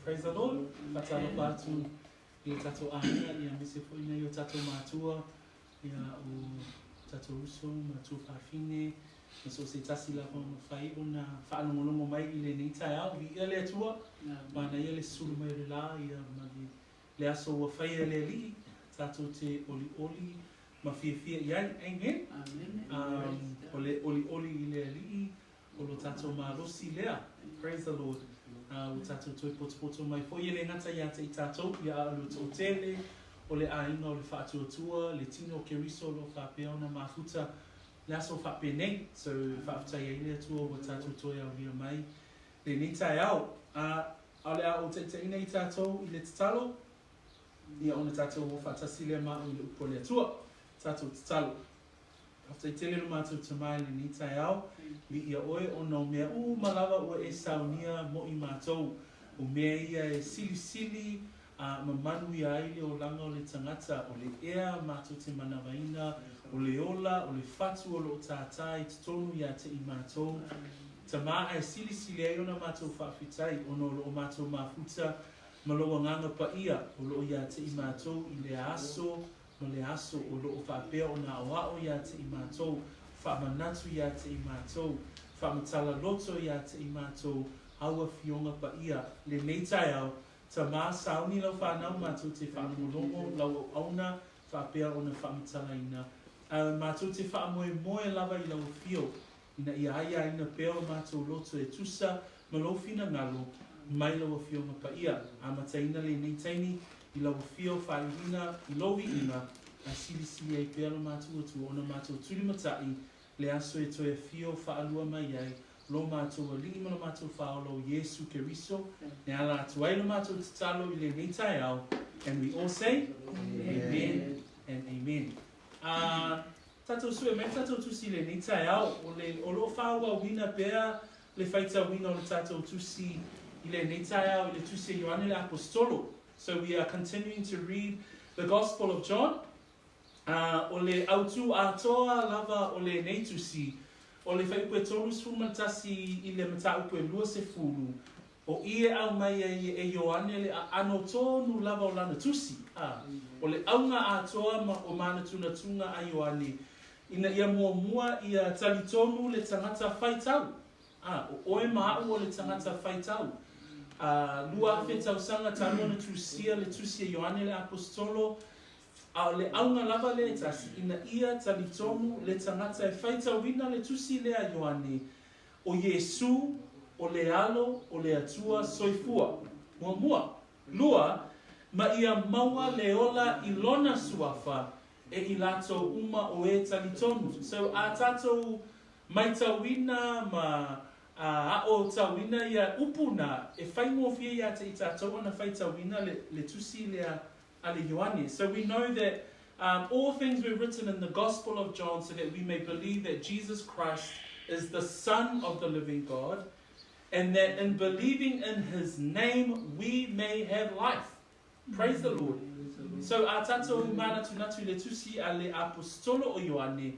Praise the Lord. Faatalofa atu i o tatou aiga ia aemaise foi nai o tatou matua ia o tatou uso ma tuafafine ma so o se tasi lava o mafai ona faalogologo mai i lenei taeao. Viia le Atua, manaia le sulu mai o le la ia ma le le aso ua faia e le Alii, tatou te olioli ma fiafia i ai. Amen. Um, o le olioli i le Alii, o lo tatou malosi lea. Praise the Lord. Uh, ua tatou toe potopoto mai foi e le gata ia te i tatou, ia a o le toatele, o le aiga o le faatuatua, le tino o Keriso o lo o faapea ona mafuta le aso faapenei. So, faafetai ai le Atua ua tatou toe aulia mai lenei taeao. A, a o le a ou taitaiina i tatou i le tatalo, ia ona tatou o faatasi lea ma au i le upu a le Atua. Tatou tatalo. Faafetai tele lo matou Tama i lenei taeao, viia oe ona o mea uma lava ua e saunia mo i matou. O mea ia e silisili a ma manuia ai le olaga o le tagata, o le ea matou te manavaina, o le ola, o le fatu o lo o tātā i totonu iā te i matou. Tama ae silisili ai ona matou faafetai ona o lo o matou mafuta ma lou Agaga Paia o lo o iā te i matou i lea aso ma le aso o lo o faapea ona aoao iā te i matou, faamanatu iā te i matou, faamatala loto iā te i matou, Au Afioga Paia, lenei taeao, Tama, sauni lau fanau matou te faalogologo lau auauna faapea ona faamatalaina, a matou te faamoemoe lava i lau afio, ina ia aiaina pea o matou loto e tusa ma lou finagalo mai lau Afioga Paia. Amataina lenei taimi i lau afio faaiuina i lou viiga, ae silisili ai pea lo matou Atua ona matou tulimatai le aso e toe afio faalua mai ai lo matou Alii ma lo matou Faaola o Iesu Keriso, e ala atu ai lo matou tatalo i lenei taeao, and we all say, Amen and Amen. A tatou sue mai le tatou tusi i lenei taeao, o le, o lo o faaauauina pea le faitauina o le tatou tusi i lenei taeao i le tusi a Ioane le Aposetolo. So we are continuing to read the Gospel of John. Ā, o le autū atoa lava o lenei tusi, o le fuaiupu e 31 i le mataupu e 20, o i e aumai ai e Ioane le aano tonu lava o lana tusi, ā, o le auga atoa ma o manatunatuga a Ioane, ina ia muamua ia talitonu le tagata faitau, ā, o oe ma aʻu o le tagata faitau. Ā, 2000 tausaga talu ona tusia le tusi a Ioane le Aposetolo, A o le auga lava lea e tasi, ina ia talitonu le tagata e faitauina le tusi lea a Ioane, o Iesū, o le Alo o le Atua soifua. Muamua. Lua, ma ia maua le ola i Lona suafa e i latou uma o e talitonu. So, a tatou maitauina ma a aʻotauina ia upu na, e faigofie ia te i tatou ona faitauina le, le tusi lea a le Ioane. So we know that um, all things were written in the Gospel of John so that we may believe that Jesus Christ is the Son of the living God and that in believing in his name we may have life. Praise the Lord. So a tatou manatunatu i le tusi a le Aposetolo o Ioane,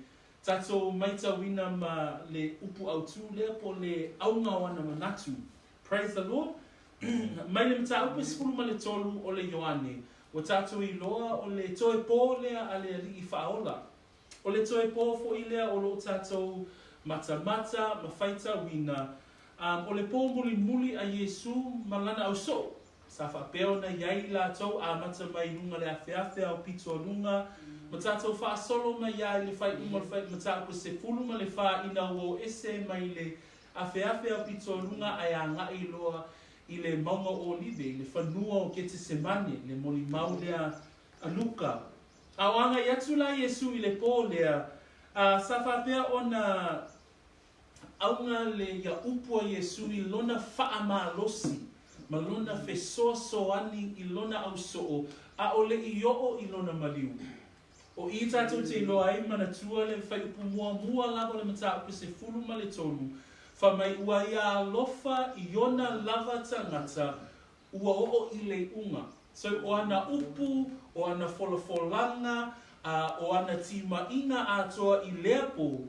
tatou maitauina ma le upu autū lea po le auga o ana manatu. Praise the Lord. Mai le mataupu e 13 o le Ioane, ua tatou iloa o le toe pō lea a le Alii Faaola. O le toe pō foi lea o lo tatou matamata ma faitauina, um, o le pō mulimuli a Iesū ma lana ausoo. Sa faapea ona i ai i latou amata mai i luga le afeafe ao pito a luga, ma tatou faasolo mai ai le faaiuga o le fai, mataupu e 14 ina ua o ese mai le Afeafe a pitoaluga ae agai loa i le mauga o Olive, i le fanua o Ketesemane, le molimau lea a Luka. A o agai atu la Iesu i le pō lea, a sa faapea ona auga le ia upu a Iesu i lona faamalosi ma lona fesoasoani i lona ausoo, ʻaʻole i oo i lona maliu. O i tatou te iloa ai manatua le fuaiupu muamua lava o le mataupu 13, fai mai ua ia alofa i ona lava tagata ua oo i le iuga. So o ana upu, o ana folafolaga, a o ana timaiga atoa i lea po,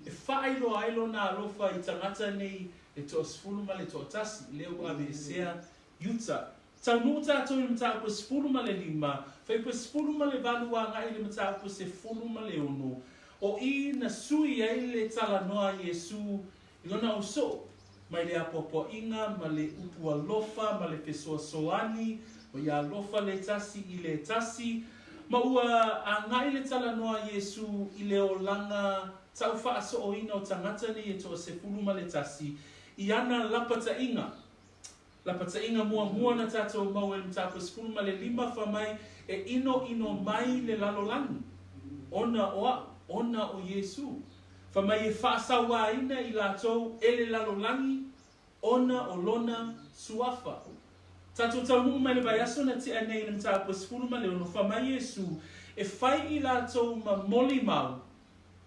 e faailoa ai lona alofa i tagata nei e toasefulu ma le toatasi, lea ua aveesea i uta. Taunuu tatou i le mataupu e 15, fuaiupu e 18 agai i le mataupu e 16, o i na sui ai le talanoa a Iesu i lona ausoo, mai le apoapoaiga ma le upu alofa ma le fesoasoani, ma ia alofa le tasi i le tasi, ma ua agai le talanoa a Iesu i le olaga taufaasooina o tagata nei e 11 i ana lapataiga. Lapataiga muamua na tatou maua i le mataupu e 15 fai mai e inoino mai le lalolagi ona o a'u, ona o Iesu. Fai mai e faasauaina i latou e le lalolagi ona o lona suafa. Tatou taunuu mai le vaiaso na tea nei i le mataupu e 16 fai mai Iesu e fai i latou ma molimau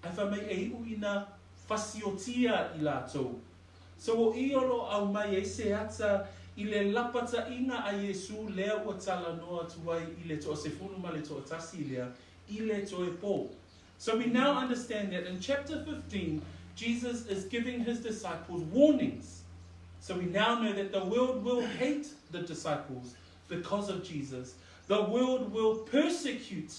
ae fai mai e iu ina fasiotia i latou. So o i o lo o aumai ai se ata i le lapataiga a Iesu lea ua talanoa atu ai i le toasefulu ma le toatasi lea i le toe po. So we now understand that in chapter 15 Jesus is giving his disciples warnings. So we now know that the world will hate the disciples because of Jesus. The world will persecute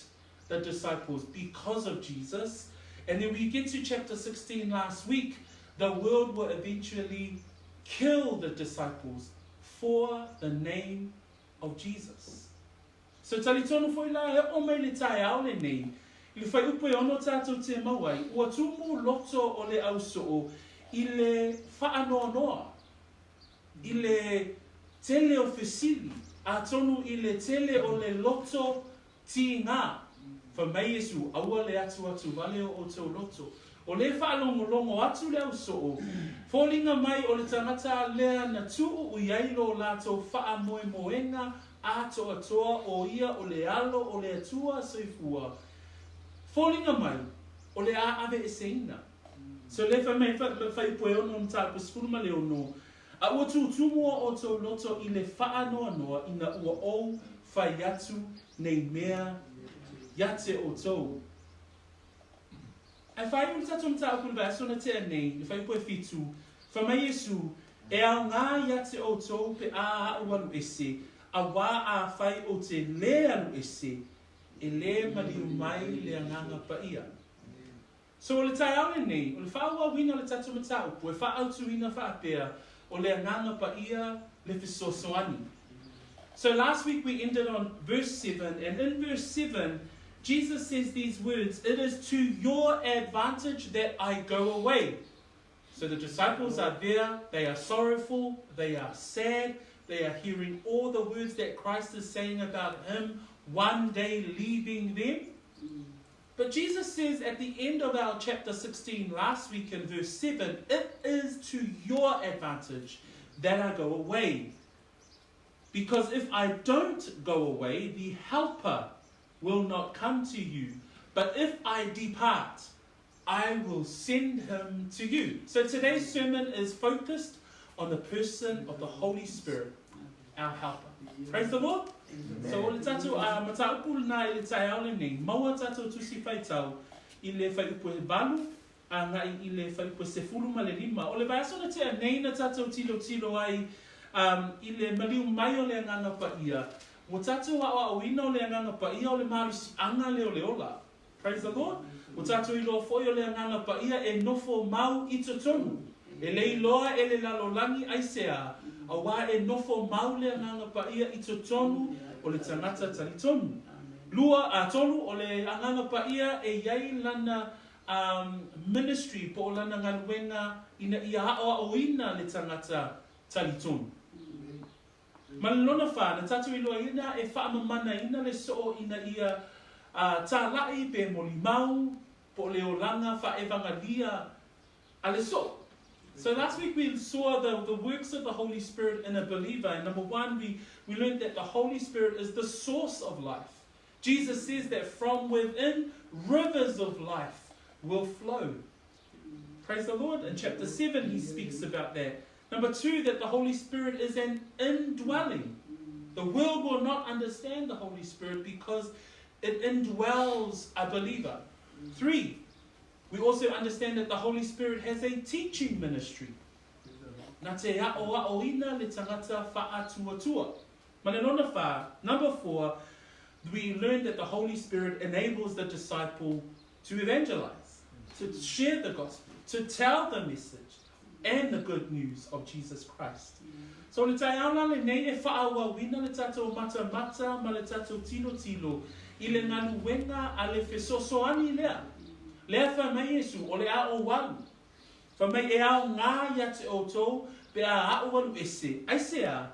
the disciples because of Jesus. And then we get to chapter 16 last week. The world will eventually kill the disciples for the name of Jesus. So talitonu foi la e oo mai le taeao lenei, i le fuaiupu e ono tatou te mau ai, ua tumu loto o le ausoo i le faanoanoa, i le tele o fesili, atonu i le tele o le loto Tīngā! Fai mai Iesu, Aua le atuatu wale o outou loto. O le faalogologo atu le ausoo, foliga mai o le tagata lea na tuu i ai lo latou faamoemoega atoatoa o ia o le Alo o le Atua soifua, foliga mai o le a aveeseina. So lea fai mai fuaiupu e ono mataupu 16, A ua tūtumu o outou loto i le faanoanoa ina ua ou fai atu nei mea ia te outou. Ae faaiu le tatou mataupu i le vaiaso na tea nei, le fuaiupu e fitu, fai mai Iesu, E aoga ia te outou pe a a'u alu ese, auā afai ou te lē alu ese, e lē maliu mai le Agaga Paia. So o le taeao lenei, o le faaauauina o le tatou mataupu e faaautuina faapea o le Agaga Paia le fesoasoani. So last week we ended on verse 7 and in verse 7 Jesus says these words, It is to your advantage that I go away. So the disciples are there, they are sorrowful, they are sad, they are hearing all the words that Christ is saying about him one day leaving them. But Jesus says at the end of our chapter 16 last week in verse 7, it is to your advantage that I go away. Because if I don't go away, the helper will not come to you. But if I depart, I will send him to you. So today's sermon is focused on the person of the Holy Spirit, our helper. Praise the Lord. So o le tatou a mataupu lena i le taeao lenei, maua tatou tusi faitau i le fuaiupu e valu agai i le fuaiupu e 15. O le vaiaso na tea nei na tatou tilotilo ai um, i le maliu mai o le Agaga Paia, ua tatou aoaoina o le Agaga Paia o le malosiaga lea o le ola. Praise the Lord. Ua tatou iloa foi o le Agaga Paia e nofo mau i totonu. E le iloa e le lalolagi aisea, auā e nofo mau le Agaga Paia i totonu o le tagata talitonu. Lua, a tolu, o le Agaga Paia e i ai lana um, ministry po o lana galuega ina ia aoaoina le tagata talitonu. Ma le lona fa, na tatou iloaina e faamamanaina le soo ina ia tāla'i pe molimau po o le olaga faaevagalia a le soo. So last week we saw the, the works of the Holy Spirit in a believer. And number one, we, we learned that the Holy Spirit is the source of life. Jesus says that from within, rivers of life will flow. Praise the Lord. In chapter 7, he speaks about that. Number two, that the Holy Spirit is an indwelling. The world will not understand the Holy Spirit because it indwells a believer. Three, we also understand that the Holy Spirit has a teaching ministry. Na te a'oa'oina le tagata faatuatua. Ma le lona fā, number four, we learn that the Holy Spirit enables the disciple to evangelize, to share the gospel, to tell the message and the good news of Jesus Christ. So le taeao la lenei e faaauauina le tatou matamata ma le tatou tilotilo i le galuega a le fesoasoani lea. Lea fai mai Iesu, o le a ou alu. Fai mai e aoga ia te outou pe a a'u alu ese, aisea?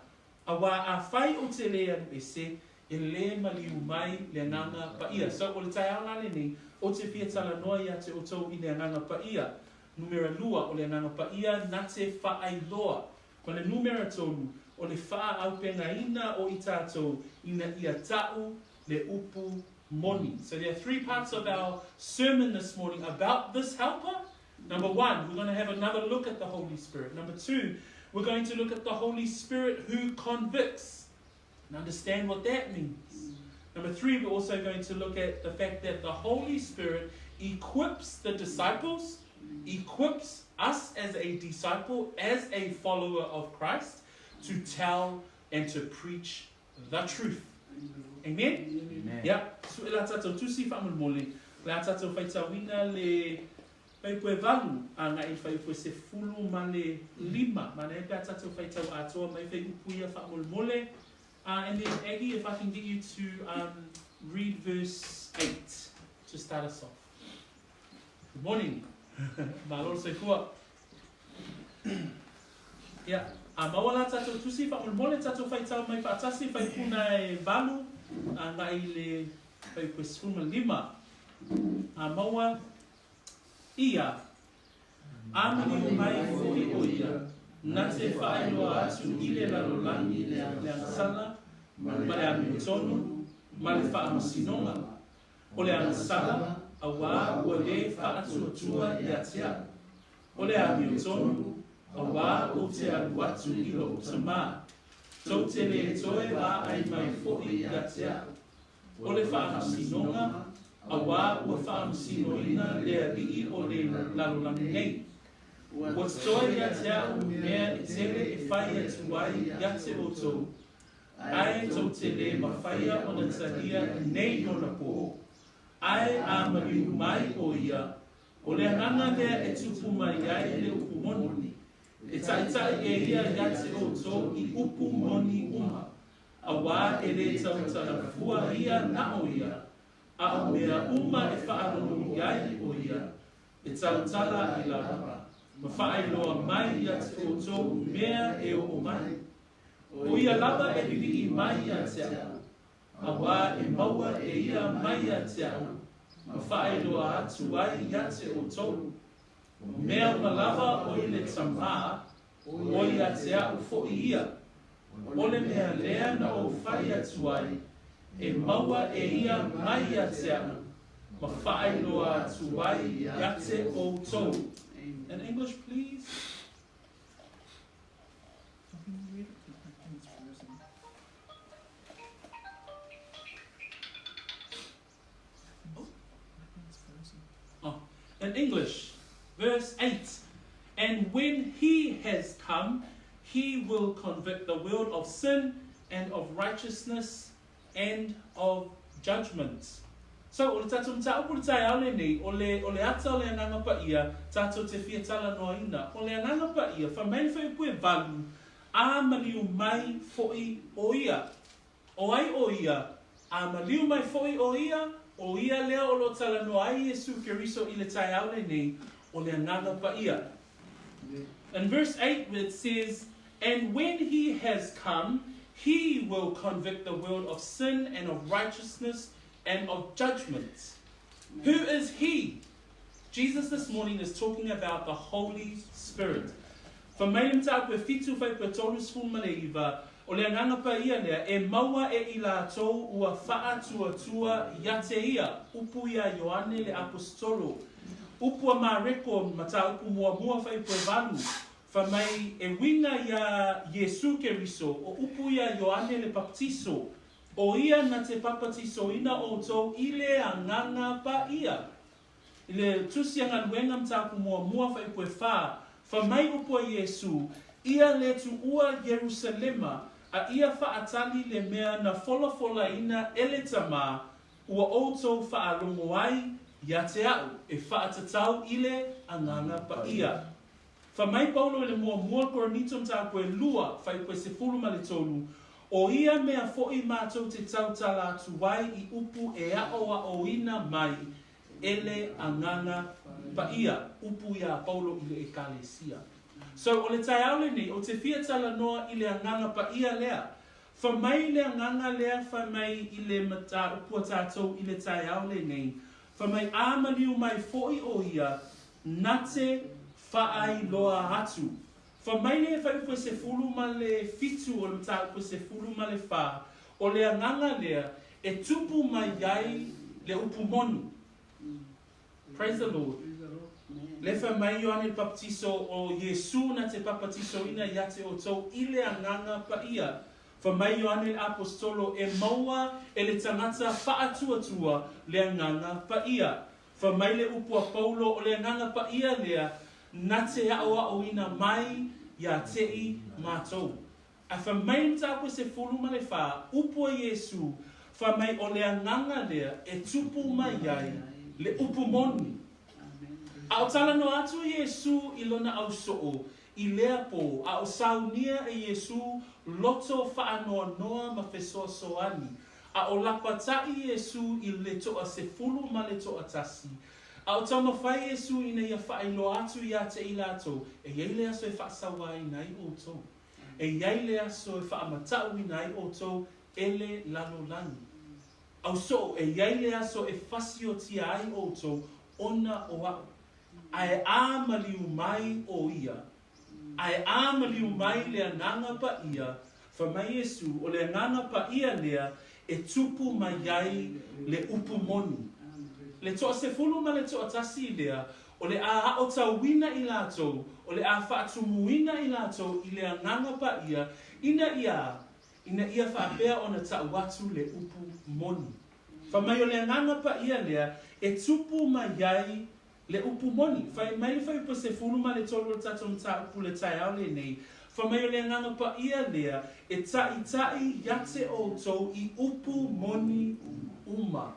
Auā afai ou te lē alu ese, e lē maliu mai le Agaga Paia. So, o le taeao la lenei, ou te fia talanoa ia te outou i le Agaga Paia. Numera lua, o le Agaga Paia na te faailoa. Ma le numera tolu, o le faaaupegaina o i tatou ina ia ta'u le upu moni. So there are three parts of our sermon this morning about this helper. Number one, we're going to have another look at the Holy Spirit. Number two, we're going to look at the Holy Spirit who convicts and understand what that means. Number three, we're also going to look at the fact that the Holy Spirit equips the disciples, equips us as a disciple, as a follower of Christ, to tell and to preach the truth. Amen? Amen. Ia, sue la tatou tusi faamolemole, le a tatou faitauina le Fuaiupu e valu, agai i fuaiupu e 15. Manaia pe a tatou faitau atoa mai fuaiupu ia faamolemole. And then Aggie, if I can get you to um, read verse 8 to start us off. Good morning. Malo le soifua. Ia, a maua la tatou tusi faamolemole, tatou faitau mai faatasi faipuna e valu, agai i le fuaiupu e 15. A maua Ia, a maliu mai foi ʻo ia, na te faailoa atu i le lalolagi le agasala, ma le amiotonu, ma le faamasinoga. O le agasala, auā ua lē faatuatua ia te au. O le amiotonu, auā ou te alu atu i loʻu Tamā. Tou te lē toe vaai mai foi ia te au. O le faamasinoga, auā ua faamasinoina le aliʻi o le lalolagi nei. Ua totoe ia te a'u mea e tele e fai atu ai ia te outou, ae tou te lē mafaia ona talia i nei ona pō. Ae a maliu mai ʻo ia, o le agaga lea e tupu mai ai le upu moni, e taʻitaʻi e ia ia te outou i upu moni uma. Auā e lē tautala fua ia na o ia, a o mea uma e faalogo i ai ʻo ia, e tautala ai lava, ma faailoa mai ia te outou i mea e oo mai. ʻO ia lava e liliʻi mai ia te aʻu, auā e maua e ia mai ia te aʻu, ma faailoa atu ai ia te outou. O mea uma lava o i le Tamā, ʻo ia te aʻu foʻi ia. ʻO le mea lea na ou fai atu ai, e maua e ia mai ia te aʻu, ma faailoa atu ai ia te ʻoutou. In English, please. Oh, in English, verse 8. And when he has come, he will convict the world of sin and of righteousness and of judgment. So, o le tatou mataupu i le taeao lenei, o le, o le ata o le Agaga Paia, tatou te fia talanoaina. O le Agaga Paia, fai mai le fuaiupu e valu, a maliu mai foʻi ʻo ia. ʻO ai ʻo ia? A maliu mai foʻi ʻo ia, ʻo ia lea o lo o talanoa ai Iesū Keriso i le taeao lenei, o le Agaga Paia. In verse 8 it says, And when he has come, he will convict the world of sin and of righteousness and of judgment. Who is he? Jesus this morning is talking about the Holy Spirit. Fai mai le mataupu e fitu fuaiupu e 39, O le Agaga Paia lea, e maua e i latou ua faatuatua ia te ia, upu ia Ioane le Aposetolo. Upu a Mareko, mataupu muamua fuaiupu e valu, fai mai e uiga iā Iesu Keriso, o upu ia Ioane le Papatiso, O ia na te papatisoina outou i le Agaga Paia. I le tusi a galuega mataupu muamua fuaiupu e fa, fai mai upu a Iesu, Ia le tuua Ierusalema, A ia fa'atali le mea na folafolaina e le Tamā ua outou fa'alogo ai ia te a'u e fa'atatau i le Agaga Paia. Fai mai Paulo i le muamua Korinito mataupu e lua, fuaiupu e 13, O ia mea fo'i matou te tautala atu ai i upu e a'oa'oina mai e le Agaga Paia, upu ia a Paulo i le Ekalesia. So, o le taeao lenei, ou te fia talanoa i le Agaga Paia lea. Fai mai le Agaga lea fai mai i le mataupu a tatou i le taeao lenei, fai mai a maliu mai fo'i o ia na te fa'ailoa atu. Fai mai le fuaiupu e 17 o le mataupu e 14, o le Agaga lea e tupu mai ai le upu moni. Praise the Lord. Lea fai mai Ioane le Papatiso o Iesu na te papatisoina ia te outou i le Agaga Paia. Fai mai Ioane le Aposetolo e maua e le tagata faatuatua le Agaga Paia. Fai mai le upu a Paulo o le Agaga Paia lea na te aʻoaʻoina mai ia te i matou. Ae fai mai le mataupu e 14, upu a Iesu, fai mai o le Agaga lea e tupu mai ai le upu moni. A o talanoa atu Iesu i lona ausoo i lea po, a o saunia e Iesu loto faanoanoa ma fesoasoani, a o lapataʻi Iesu i le toasefulu ma le toatasi, a o taumafai Iesu ina ia faailoa atu ia te i latou, e i ai le aso e faasauaina ai outou. E i ai le aso e faamatauina ai outou e le lalolagi. Ausoo, e i ai le aso e fasiotia ai outou ona o aʻu. Ae a maliu mai o ia, ae a maliu mai le Agaga Paia, fai mai Iesu, o le Agaga Paia lea e tupu mai ai le upu moni. Le toasefulu ma le toatasi lea, o le a aʻotauina i latou, o le a faatumuina i latou i le Agaga Paia, ina ia, ina ia faapea ona ta'u atu le upu moni. Fai mai o le Agaga Paia lea e tupu mai ai le upu moni. Fai mai le fuaiupu e 13 o le tatou mataupu i le taeao lenei, fai mai o le Agaga Paia lea e ta'ita'i ia te outou i upu moni uma.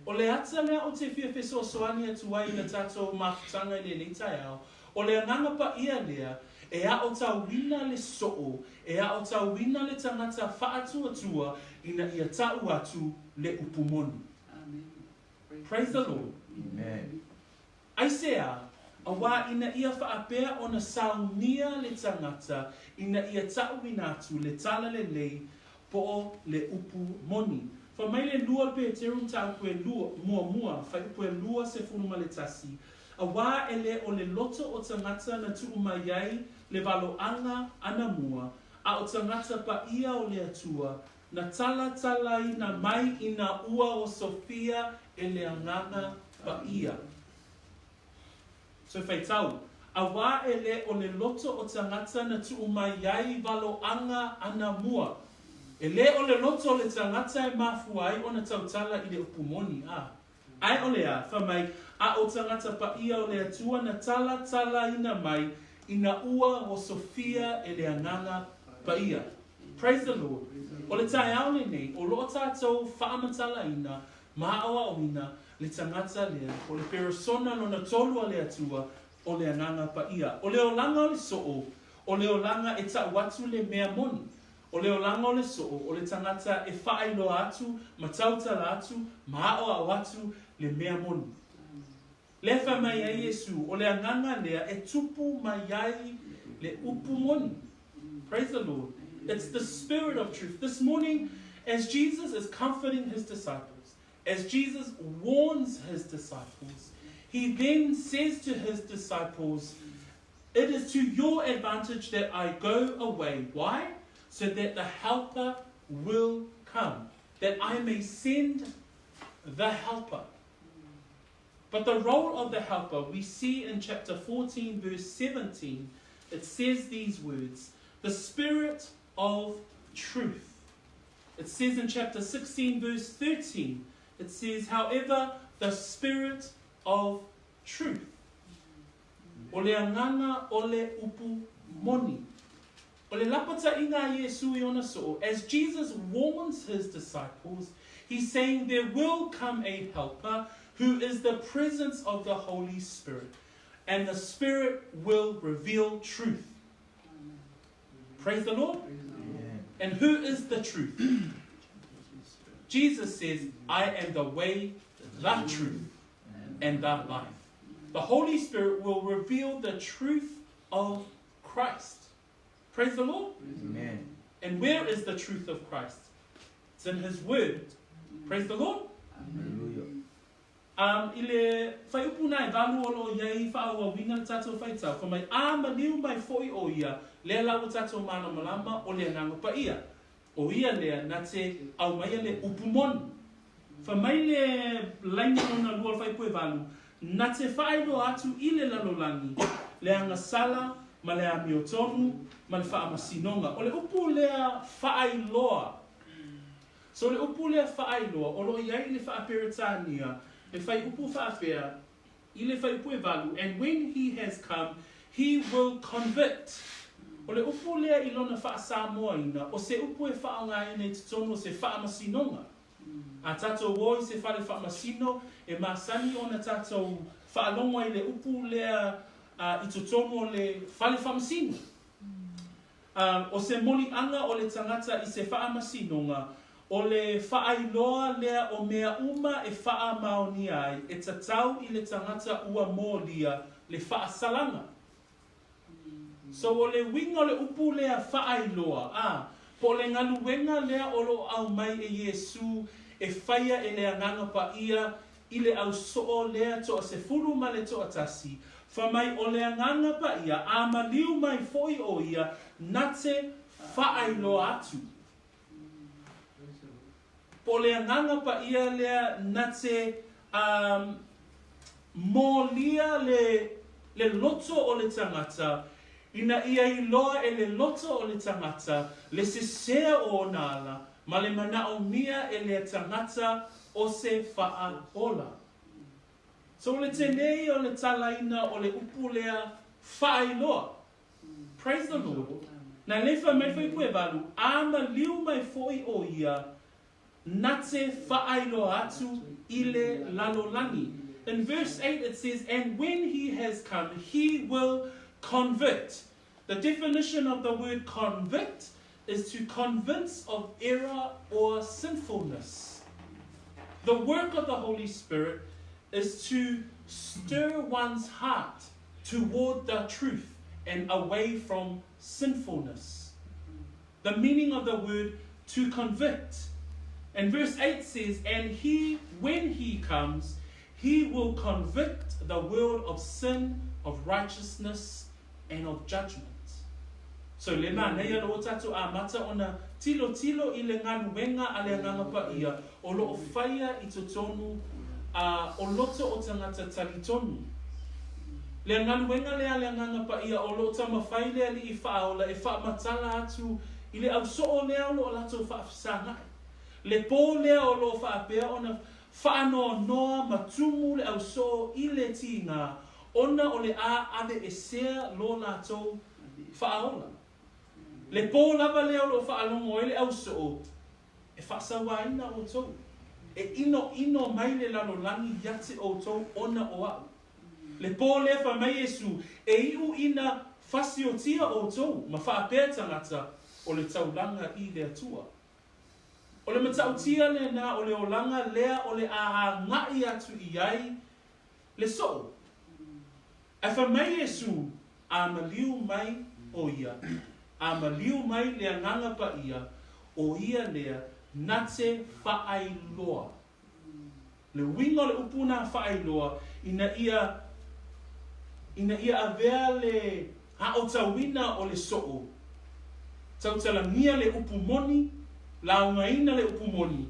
O le ata lea ou te fia fesoasoani atu ai i le tatou mafutaga i lenei taeao, o le Agaga Paia lea e aotauina le soo, e aotauina le tagata faatuatua ina ia ta'u atu le upu moni. Praise the Lord. Amen. Aisea? Auā ina ia faapea ona saunia le tagata ina ia ta'uina atu le talalelei po o le upu moni. Fai mai le lua o le Peteru mataupu e lua, muamua, fuaiupu e 21, Auā e le o le loto o tagata na tuu mai ai le valoaga anamua, a o tagata paia o le Atua, na talatalaina mai ina ua osofia e le Agaga Paia. Toe faitau, Auā e le o le loto o tagata na tuu mai ai valoaga anamua. E le o le loto o le tagata e mafua ai ona tautala i le upu moni, a. Ae o le a, fai mai, a o tagata paia o le Atua na talatalaina mai ina ua osofia e le Agaga Paia. Praise the Lord. O le taeao lenei, o lo o tatou faamatalaina ma aoaoina le tagata lea, o le peresona lona tolu a le Atua, o le Agaga Paia. O le olaga o le soo, o le olaga e ta'u atu le mea moni. O le olaga o le soo, o le tagata e faailoa atu ma tautala atu ma aoao atu le mea moni. Lea fai mai ai Iesu, o le Agaga lea e tupu mai ai le upu moni. Praise the Lord. It's the Spirit of truth. This morning, as Jesus is comforting his disciples, as Jesus warns his disciples, he then says to his disciples, It is to your advantage that I go away. Why? So that the Helper will come, that I may send the Helper. But the role of the Helper, we see in chapter 14, verse 17, it says these words, The Spirit of truth. It says in chapter 16, verse 13, it says, however, the Spirit of truth. O le Agaga o le upu moni. O le lapataiga a Iesu i ona soo, as Jesus warns his disciples, he's saying there will come a helper who is the presence of the Holy Spirit, and the Spirit will reveal truth. Praise the Lord. And who is the truth? Jesus says, I am the way, the truth, and the life. The Holy Spirit will reveal the truth of Christ. Praise the Lord. Amen. And where is the truth of Christ? It's in His Word. Praise the Lord. Hallelujah. I le fuaiupu na e valu o loo iai faaauauina le tatou faitau, fai mai, A maliu mai foi o ia, lea la ua tatou malamalama o le Agaga Paia. O ia lea na te aumaia le upu moni. Fai mai le laina lona lua o le fuaiupu e valu, Na te faailoa atu i le lalolagi le agasala ma le amiotonu ma le faamasinoga. O le upu lea faailoa. So le upu lea faailoa, o lo o i ai le Faa-Peretania le fuaiupu faapea i le fuaiupu e valu, and when he has come, he will convict. O le upu lea i lona Faa-Samoaina, o se upu e faaaogaina i totonu o se faamasinoga. A tatou o i se fale faamasino, e masani ona tatou faalogo ai le upu lea i totonu o le fale faamasino. A, o se moliaga o le tagata i se faamasinoga, o le faailoa lea o mea uma e faamaonia ai e tatau i le tagata ua molia le faasalaga. So o le uiga o le upu lea faailoa, a, po o le galuega lea o lo o aumai e Iesu e faia e le Agaga Paia i le au soo lea toasefulu ma le toatasi, fai mai o le Agaga Paia, a maliu mai foi o ia, na te faailoa atu. Po o le Agaga Paia lea na te molia le le loto o le tagata, ina ia iloa e le loto o le tagata le sesē o ona ala ma le manaomia e lea tagata o se faaola. So o le tele ia o le talaina o le upu lea faailoa. Praise the Lord. Na lei fai mai fuaiupu e valu, a maliu mai foi o ia, na te faailoa atu i le lalolagi. In verse 8 it says, And when he has come, he will convict. The definition of the word convict is to convince of error or sinfulness. The work of the Holy Spirit is to stir one's heart toward the truth and away from sinfulness. The meaning of the word to convict. And verse 8 says, And he, when he comes, he will convict the world of sin, of righteousness, and of judgment. So le manaia lo o tatou amata ona tilotilo i le galuega a le Agaga Paia o lo o faia i totonu a o loto o tagata talitonu. Le galuega lea a le Agaga Paia o lo o taumafai le Alii Faaola e faamatala atu i le au soo lea o lo o latou faafesagai. Le po lea o lo o faapea ona faanoanoa ma tumu le au soo i le tiga ona o le a aveesea lo latou faaola. Le po lava lea o lo o faalogo ai le au soo, e faasauaina outou, e inoino mai le lalolagi ia te outou ona o a'u. Le po lea fai mai Iesu, e iu ina fasiotia outou ma faapea tagata o le taulaga i le Atua. O le matautia lena o le olaga lea o le a agai atu i ai le soo. Ae fai mai Iesu, A maliu mai o ia, a maliu mai le Agaga Paia, o ia lea na te faailoa. Le uiga o le upu na faailoa, ina ia, ina ia avea le aotauina o le soo, tautalagia le upu moni, laugaina le upu moni,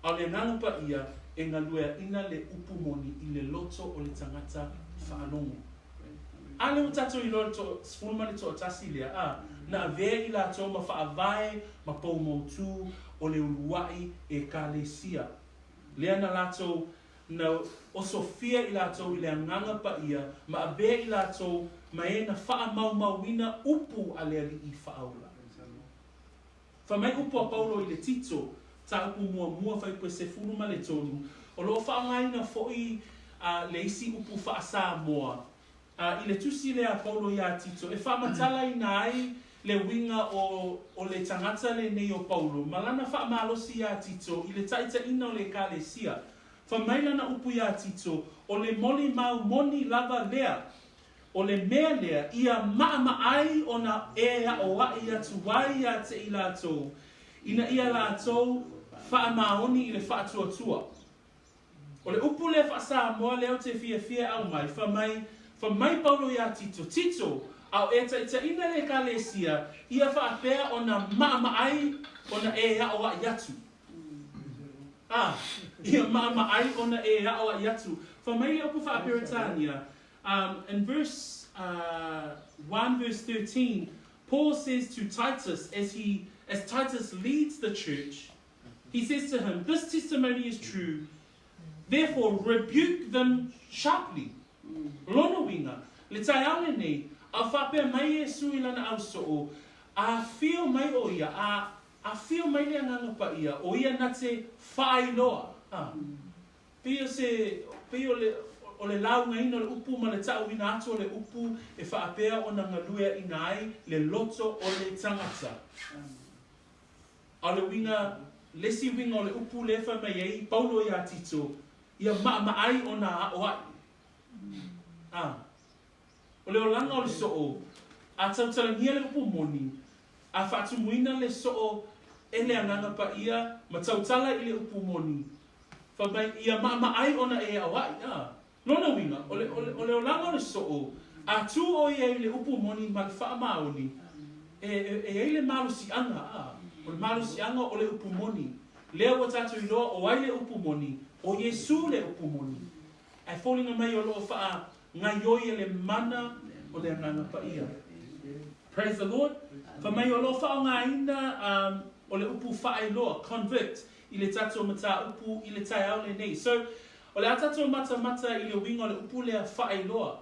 a o le Agaga Paia e galueaina le upu moni i le loto o le tagata faalogo. A lea ua tatou iloa le 11 lea, a, na avea i latou ma faavae ma pou mautu o le uluai Ekalesia. Lea na latou, na osofia i latou i le Agaga Paia ma avea i latou ma e na faamaumauina upu a le Alii Faaola. Fai mai upu a Paulo i le Tito, Mataupu muamua fuaiupu e 13, o lo o faaaogaina foi le isi upu faa-Samoa i le tusi lea a Paulo iā Tito e faamatalaina ai le uiga o o le tagata lenei o Paulo ma lana faamalosi iā Tito i le taitaiina o le Ekalesia. Fai mai lana upu iā Tito, O le molimau moni lava lea, o le mea lea ia maʻamaʻai ona e aʻoaʻi atu ai iā te i latou, ina ia latou faamaoni i le faatuatua. O le upu lea faa-Samoa lea ou te fiafia e aumai, fai mai, fai mai Paulo iā Tito, Tito, a o e taitaiina le Ekalesia, ia faapea ona maʻamaʻai ona e aʻoaʻi atu. A, ia maʻamaʻai ona e aʻoaʻi atu. Fai mai le upu faa-Peretania, um, in verse uh, 1 verse 13, Paul says to Titus as he as Titus leads the church, he says to him, This testimony is true, therefore rebuke them sharply. Lona uiga, le taeao lenei, a faapea mai Iesu i lana ausoo, a afio mai ʻo ia, a afio mai le Agaga Paia, ʻo ia na te faailoa. A. Pei o se, pei o le, o le laugaina o le upu ma le taʻuina atu o le upu e faapea ona galueaʻina ai le loto o le tagata. A o le uiga, le isi uiga o le upu lea e fai mai ai Paulo iā Tito, ia maʻamaʻai ona aʻoaʻi. A. O le olaga o le soo, a tautalagia le upu moni, a faatumuina le soo e le Agaga Paia ma tautala i le upu moni, fai mai, ia maʻamaʻai ona e aʻoaʻi. A. Lona uiga, o le, o le, o le olaga o le soo, a tu ʻo ia i le upu moni ma le faamaoni, e, e, e i ai le malosiaga, a. O le malosiaga o le upu moni. Lea ua tatou iloa o ai le upu moni, ʻo Iesū le upu moni. Ae foliga mai o lo o faagaioi e le mana o le Agaga Paia. Praise the Lord. Fai mai o lo o faaaogaina um, o le upu faailoa, convert, i le tatou mataupu i le taeao lenei. So, o le a tatou matamata i le uiga o le upu lea faailoa.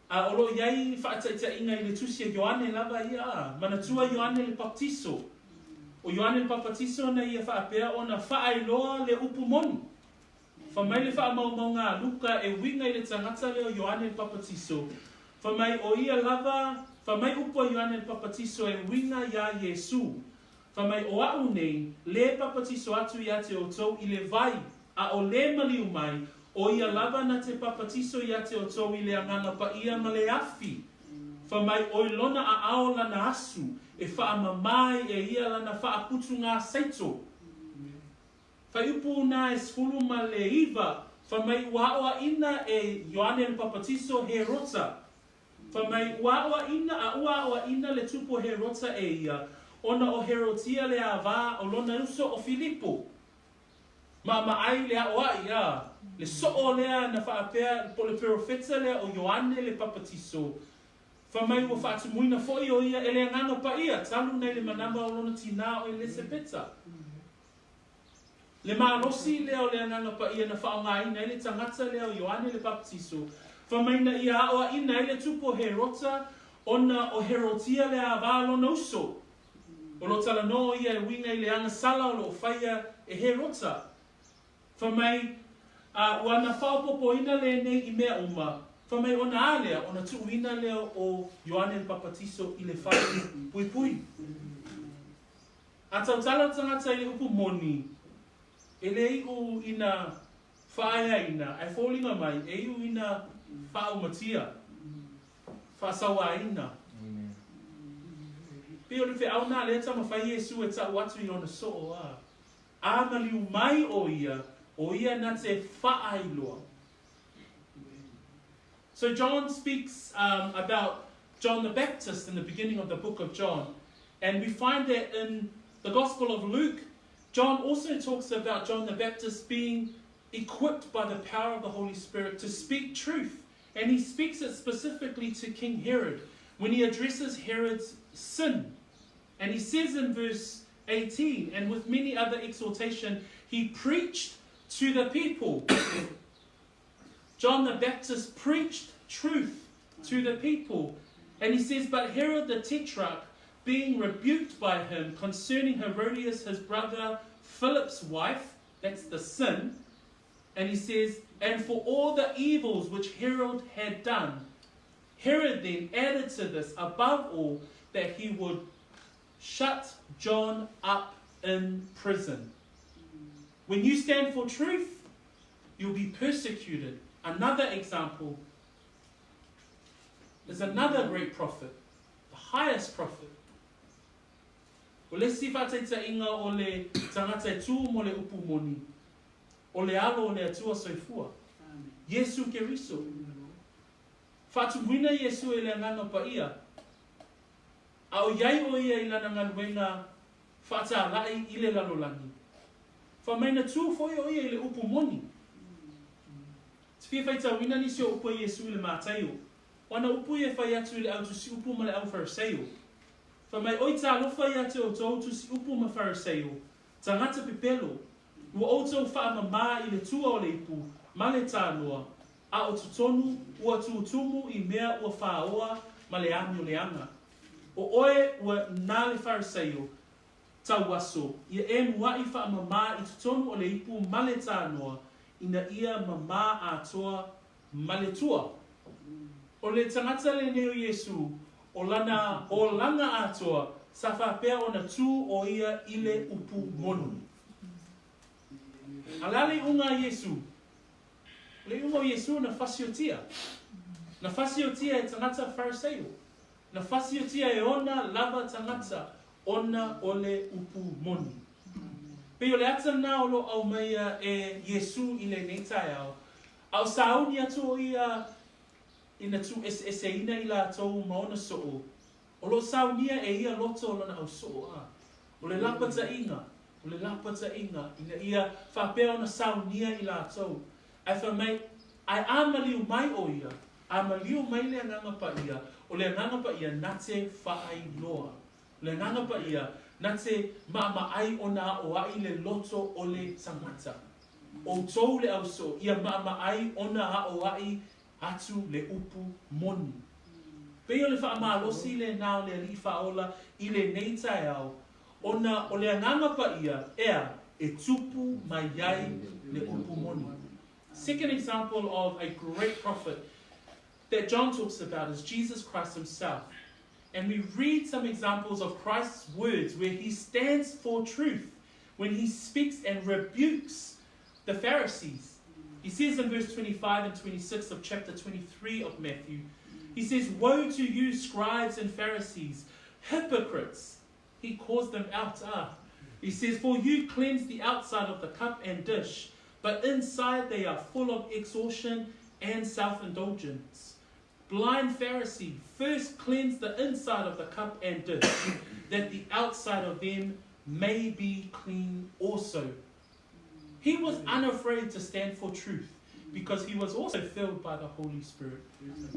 A o lo o i ai faataitaiga i le tusi a Ioane lava ia, a manatua Ioane le Papatiso. O Ioane le Papatiso na ia faapea ona faailoa le upu moni. Fai mai le faamaumauga a Luka e uiga i le tagata lea o Ioane le Papatiso, fai mai o ia lava, fai mai upu a Ioane le Papatiso e uiga iā Iesū, fai mai, O aʻu nei, lē papatiso atu iā te outou i le vai, a o lē maliu mai, o ia lava na te papatiso iā te outou i le Agaga Paia ma le afi. Fai mai, ʻOi lona aʻao lana asu, e faamamā ai e ia lana faaputugā saito. Fuaiupu na e 19, fai mai ua aʻoaʻina e Ioane le Papatiso Herota. Fai mai ua aʻoaʻina a ua aʻoaʻina le tupu o Herota e ia, ona o Herotia le avā o lona uso o Filipo. Maʻamaʻai le aʻoaʻi, a, le soʻo lea na faapea po o le perofeta lea o Ioane le Papatiso. Fai mai ua faatumuina foʻi o ia e le Agaga Paia, talu nei le manava o lona tinā o Elesepeta. Le malosi lea o le Agaga Paia na faaaogaina ai le tagata lea o Ioane le Papatiso, fai mai na ia aʻoaʻina ai le tupu o Herota, ona o Herotia le avā lona uso. O lo o talanoa o ia e uiga i le agasala o lo o faia e Herota. Fai mai, a ua na faaopoopoina lenei i mea uma, fai mai ona a lea, ona tuuina lea o Ioane le Papatiso i le fale puipui. A tautala le tagata i le upu moni, e le iʻu ina faaeaina, ae foliga mai, e iʻu ina faaumatia, faasauāina. Pei o le feau na lea taumafai Iesu e taʻu atu i lona soo, a, a maliu mai ʻo ia, ʻo ia na te faailoa. So John speaks um, about John the Baptist in the beginning of the book of John. And we find that in the Gospel of Luke, John also talks about John the Baptist being equipped by the power of the Holy Spirit to speak truth. And he speaks it specifically to King Herod when he addresses Herod's sin. And he says in verse 18, and with many other exhortation, he preached to the people. John the Baptist preached truth to the people. And he says, But Herod the Tetrarch, being rebuked by him concerning Herodias, his brother Philip's wife, that's the sin, and he says, and for all the evils which Herod had done, Herod then added to this, above all, that he would shut John up in prison. When you stand for truth, you'll be persecuted. Another example is another great prophet, the highest prophet. O le isi faataitaiga o le tagata e tu mo le upu moni, o le Alo o le Atua Soifua, Iesu Keriso. Faatumuina Iesu e le Agaga Paia, a o iai o ia i lana galuega faatalai i le lalolagi. Fai mai na tu foi o ia i le upu moni. Te fia faitauina nisi o upu a Iesu i le Mataio. O ana upu ia e fai atu i le au tusiupu ma le au Fariseio. Fai mai, Oi talofa ia te outou tusiupu ma Fariseio, tagata pepelo, ua outou faamamā i le tua o le ipu ma le tanoa, a o totonu ua tutumu i mea ua fāoa ma le amioleaga. O oe ua na le Fariseio, tauaso, ia e muaʻi faamamā i totonu o le ipu ma le tanoa, ina ia mamā atoa ma le tua. O le tagata lenei o Iesu, o lana olaga atoa, sa faapea ona tu o ia i le upu moni. A o le a le iuga a Iesu? O le iuga o Iesu na fasiotia. Na fasiotia e tagata Fariseio. Na fasiotia e ona lava tagata ona o le upu moni. Pei o le ata lena o lo o aumaia e Iesu i lenei taeao, a o sauni atu o ia ina tuueseeseina i latou ma ona soo, o lo o saunia e ia loto o lona ausoo, a o le lapataiga, o le lapataiga ina ia faapea ona saunia i latou, ae fai mai, ae a maliu mai o ia, a maliu mai le Agaga Paia, o le Agaga Paia na te faailoa. O le Agaga Paia na te maamaai ona aoai le loto o le tagata. Outou le ausoo, ia maamaai ona aoai atu le upu moni. Pei o le faamalosi lena o le Alii Faaola i lenei taeao, ona o le Agaga Paia, ea, e tupu mai ai le upu moni. Second example of a great prophet that John talks about is Jesus Christ himself. And we read some examples of Christ's words where he stands for truth when he speaks and rebukes the Pharisees. He says in verse 25 and 26 of chapter 23 of Matthew, he says, Woe to you, scribes and Pharisees, hypocrites! He calls them out. Ah. He says, For you cleanse the outside of the cup and dish, but inside they are full of extortion and self indulgence. Blind Pharisee, first cleanse the inside of the cup and dish, that the outside of them may be clean also. He was unafraid to stand for truth because he was also filled by the Holy Spirit.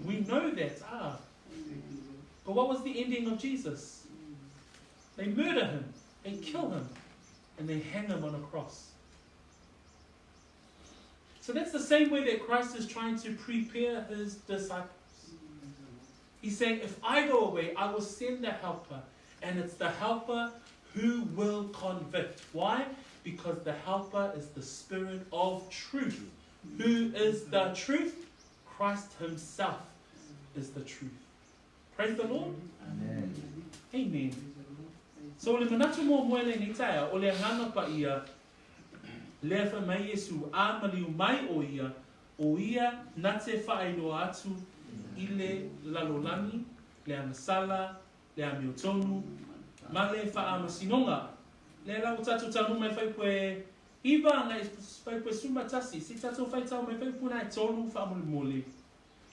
We know that. Ah. But what was the ending of Jesus? They murder him, they kill him, and they hang him on a cross. So that's the same way that Christ is trying to prepare his disciples. He's saying, if I go away, I will send the helper. And it's the helper who will convict. Why? Because the helper is the Spirit of truth. Who is the truth? Christ himself is the truth. Praise the Lord. Amen. Amen. So o le manatu muamua i lenei taeao, o le Agaga Paia, lea fai mai Iesu, a maliu mai o ia, o ia na te faailoa atu i le lalolagi, le agasala, le amiotonu, ma le faamasinoga. Lea la ua tatou taunuu mai fai koe iva agai fai koe suma tasi, se i tatou faitau mai fai puna e tolu faamolemole.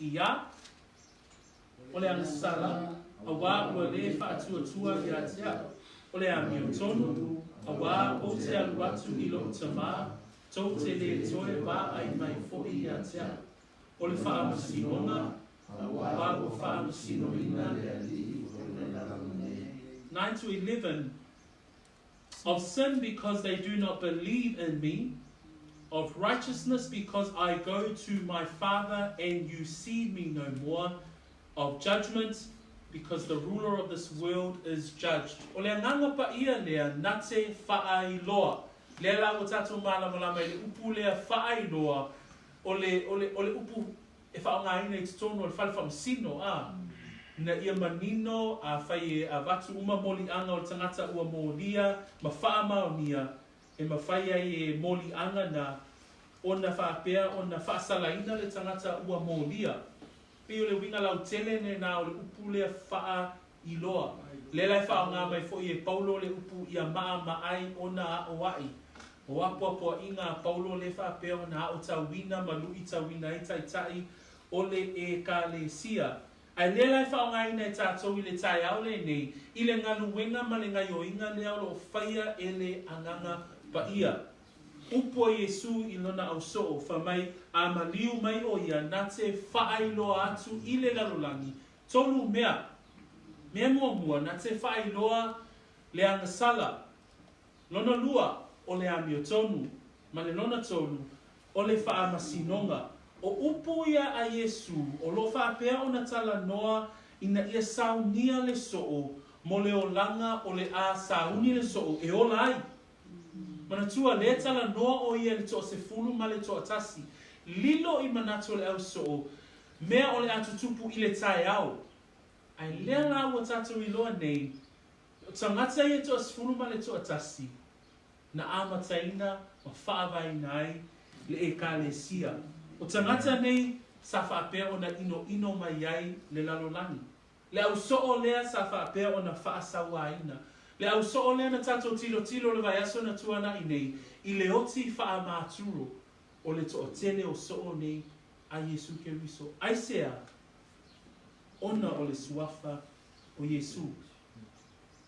Ia, o le agasala, auā ua lē faatuatua ia te au. O le amiotonu, auā ou te alu atu i lou Tamā, tou te lē toe vaai mai foi ia te au. O le faamasinoga, auā ua faamasinoina le Alii o le lalolagi nei. 9 to 11 Of sin because they do not believe in me, of righteousness because I go to my Father and you see me no more, of judgment because the ruler of this world is judged. O le Agaga Paia lea na te faailoa. Lea la ua tatou malamalama i le upu lea faailoa, o le, o le, o le upu e faaaogaina i totonu o le fale faamasino, a, ina ia manino, afai e avatu uma moliaga o le tagata ua molia ma faamaonia, e mafai ai e moliaga na ona faapea ona faasalaina le tagata ua molia. Pei o le uiga lautele lena o le upu lea faailoa. Lea la e faaaoga mai foi e Paulo le upu ia maamaai ona aoai. O apoapoaiga a Paulo lea faapea ona aotauina ma luitauina ai taitai o le Ekalesia. Ae lea la e faaaogaina e tatou i le taeao lenei i le galuega ma le gaioiga lea o lo o faia e le Agaga Paia. Upu a Iesu i lona ausoo, fai mai, A maliu mai o ia, na te faailoa atu i le lalolagi tolu mea. Mea muamua, na te faailoa le agasala. Lona lua, o le amiotonu. Ma le lona tolu, o le faamasinoga. O upu ia a Iesu o lo o faapea ona talanoa ina ia saunia le soo mo le olaga o le a sauni le soo e ola ai. Manatua, lea talanoa o ia i le toasefulu ma le toatasi. Lilo i manatu o le ausoo, mea o le a tutupu i le taeao. Ae lea la ua tatou iloa nei, o tagata ia toasefulu ma le toatasi, na amataina ma faavaeina ai le Ekalesia. O tagata nei sa faapea ona inoino mai ai le lalolagi. Le ausoo lea sa faapea ona faasauaina. Le ausoo lea na tatou tilotilo le vaiaso na tuanai nei i le oti faamaturo o le toatele o soo nei a Iesu Keriso. Aisea? Ona o le suafa o Iesu.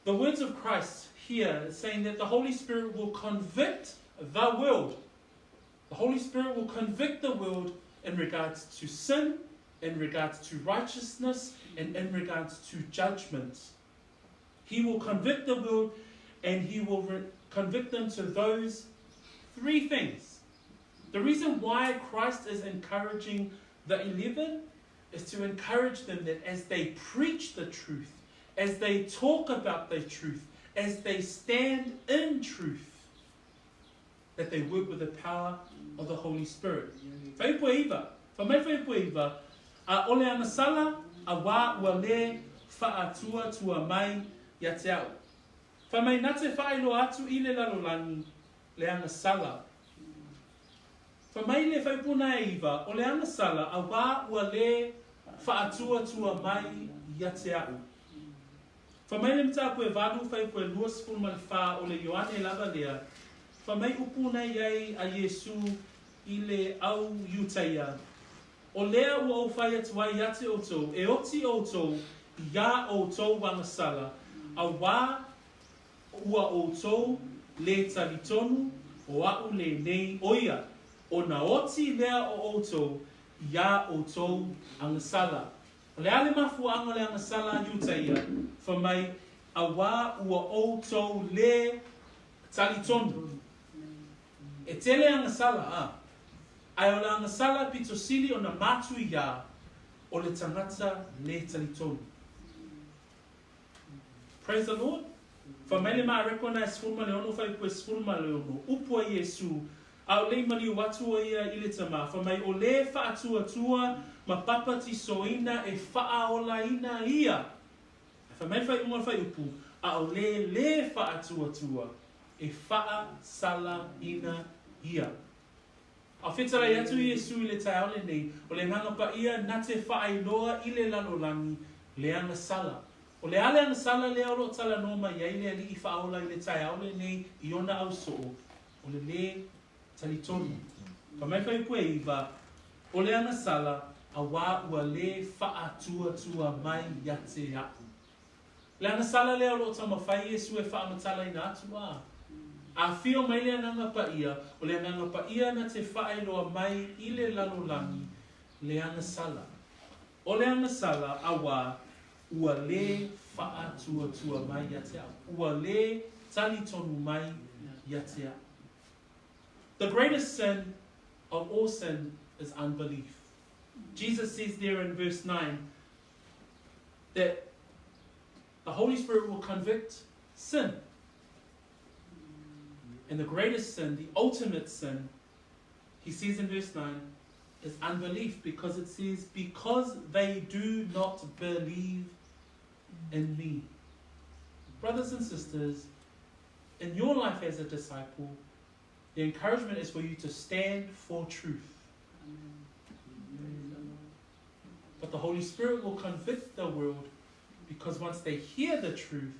The words of Christ here is saying that the Holy Spirit will convict the world. The Holy Spirit will convict the world in regards to sin, in regards to righteousness, and in regards to judgment. He will convict the world and he will convict them to those three things. The reason why Christ is encouraging the 11 is to encourage them that as they preach the truth, as they talk about the truth, as they stand in truth, that they work with the power of the Holy Spirit. Fuaiupu e iva, Fai mai fuaiupu e iva, A o le agasala, auā ua lē faatuatua mai ia te au. Fai mai na te faailoa atu i le lalolagi le agasala. Fai mai le fuaiupu na e iva, o le agasala, auā ua lē faatuatua mai ia te au. Fai mai le mataupu e valu fuaiupu e 24 o le Ioane lava lea, fai mai upu na i ai a Iesu i le au Iutaia, O lea ua ou fai atu ai ia te outou, e oti outou iā outou agasala, auā ua outou lē talitonu o aʻu lenei ʻo ia, ona oti lea o outou iā outou agasala. O le a le mafuaaga o le agasala a Iutaia, fai mai, auā ua outou lē talitonu. E tele agasala, a. Ae o le agasala pito sili ona matuiā o le tagata lē talitonu. Praise the Lord. Fai mai le Mareko na e 16 fuaiupu e 16, upu a Iesu, A o lei maliu atu o ia i le Tama, fai mai o lē faatuatua ma papatisoina e faaolaina ia. Ae fai mai le faaiuga o le fuaiupu, a o lē lē faatuatua e faasalaina ia. A fetalai atu Iesu i le taeao lenei, o le Agaga Paia na te faailoa i le lalolagi le agasala. O le a le agasala lea o lo o talanoa mai ai le Alii Faaola i le taeao lenei i ona ausoo? O le lē talitonu. Fai mai fuaiupu e iva, O le agasala, auā ua lē faatuatua mai ia te aʻu. Le agasala lea o lo o taumafai Iesu e faamatalaina atu, a. Afio mai le Agaga Paia, o le Agaga Paia na te faailoa mai i le lalolagi le agasala. O le agasala, auā, ua lē faatuatua mai ia te au. Ua lē talitonu mai ia te au. The greatest sin of all sin is unbelief. Jesus says there in verse 9 that. The Holy Spirit will convict sin. And the greatest sin, the ultimate sin, he says in verse 9, is unbelief because it says, Because they do not believe in me. Brothers and sisters, in your life as a disciple, the encouragement is for you to stand for truth. But the Holy Spirit will convict the world because once they hear the truth,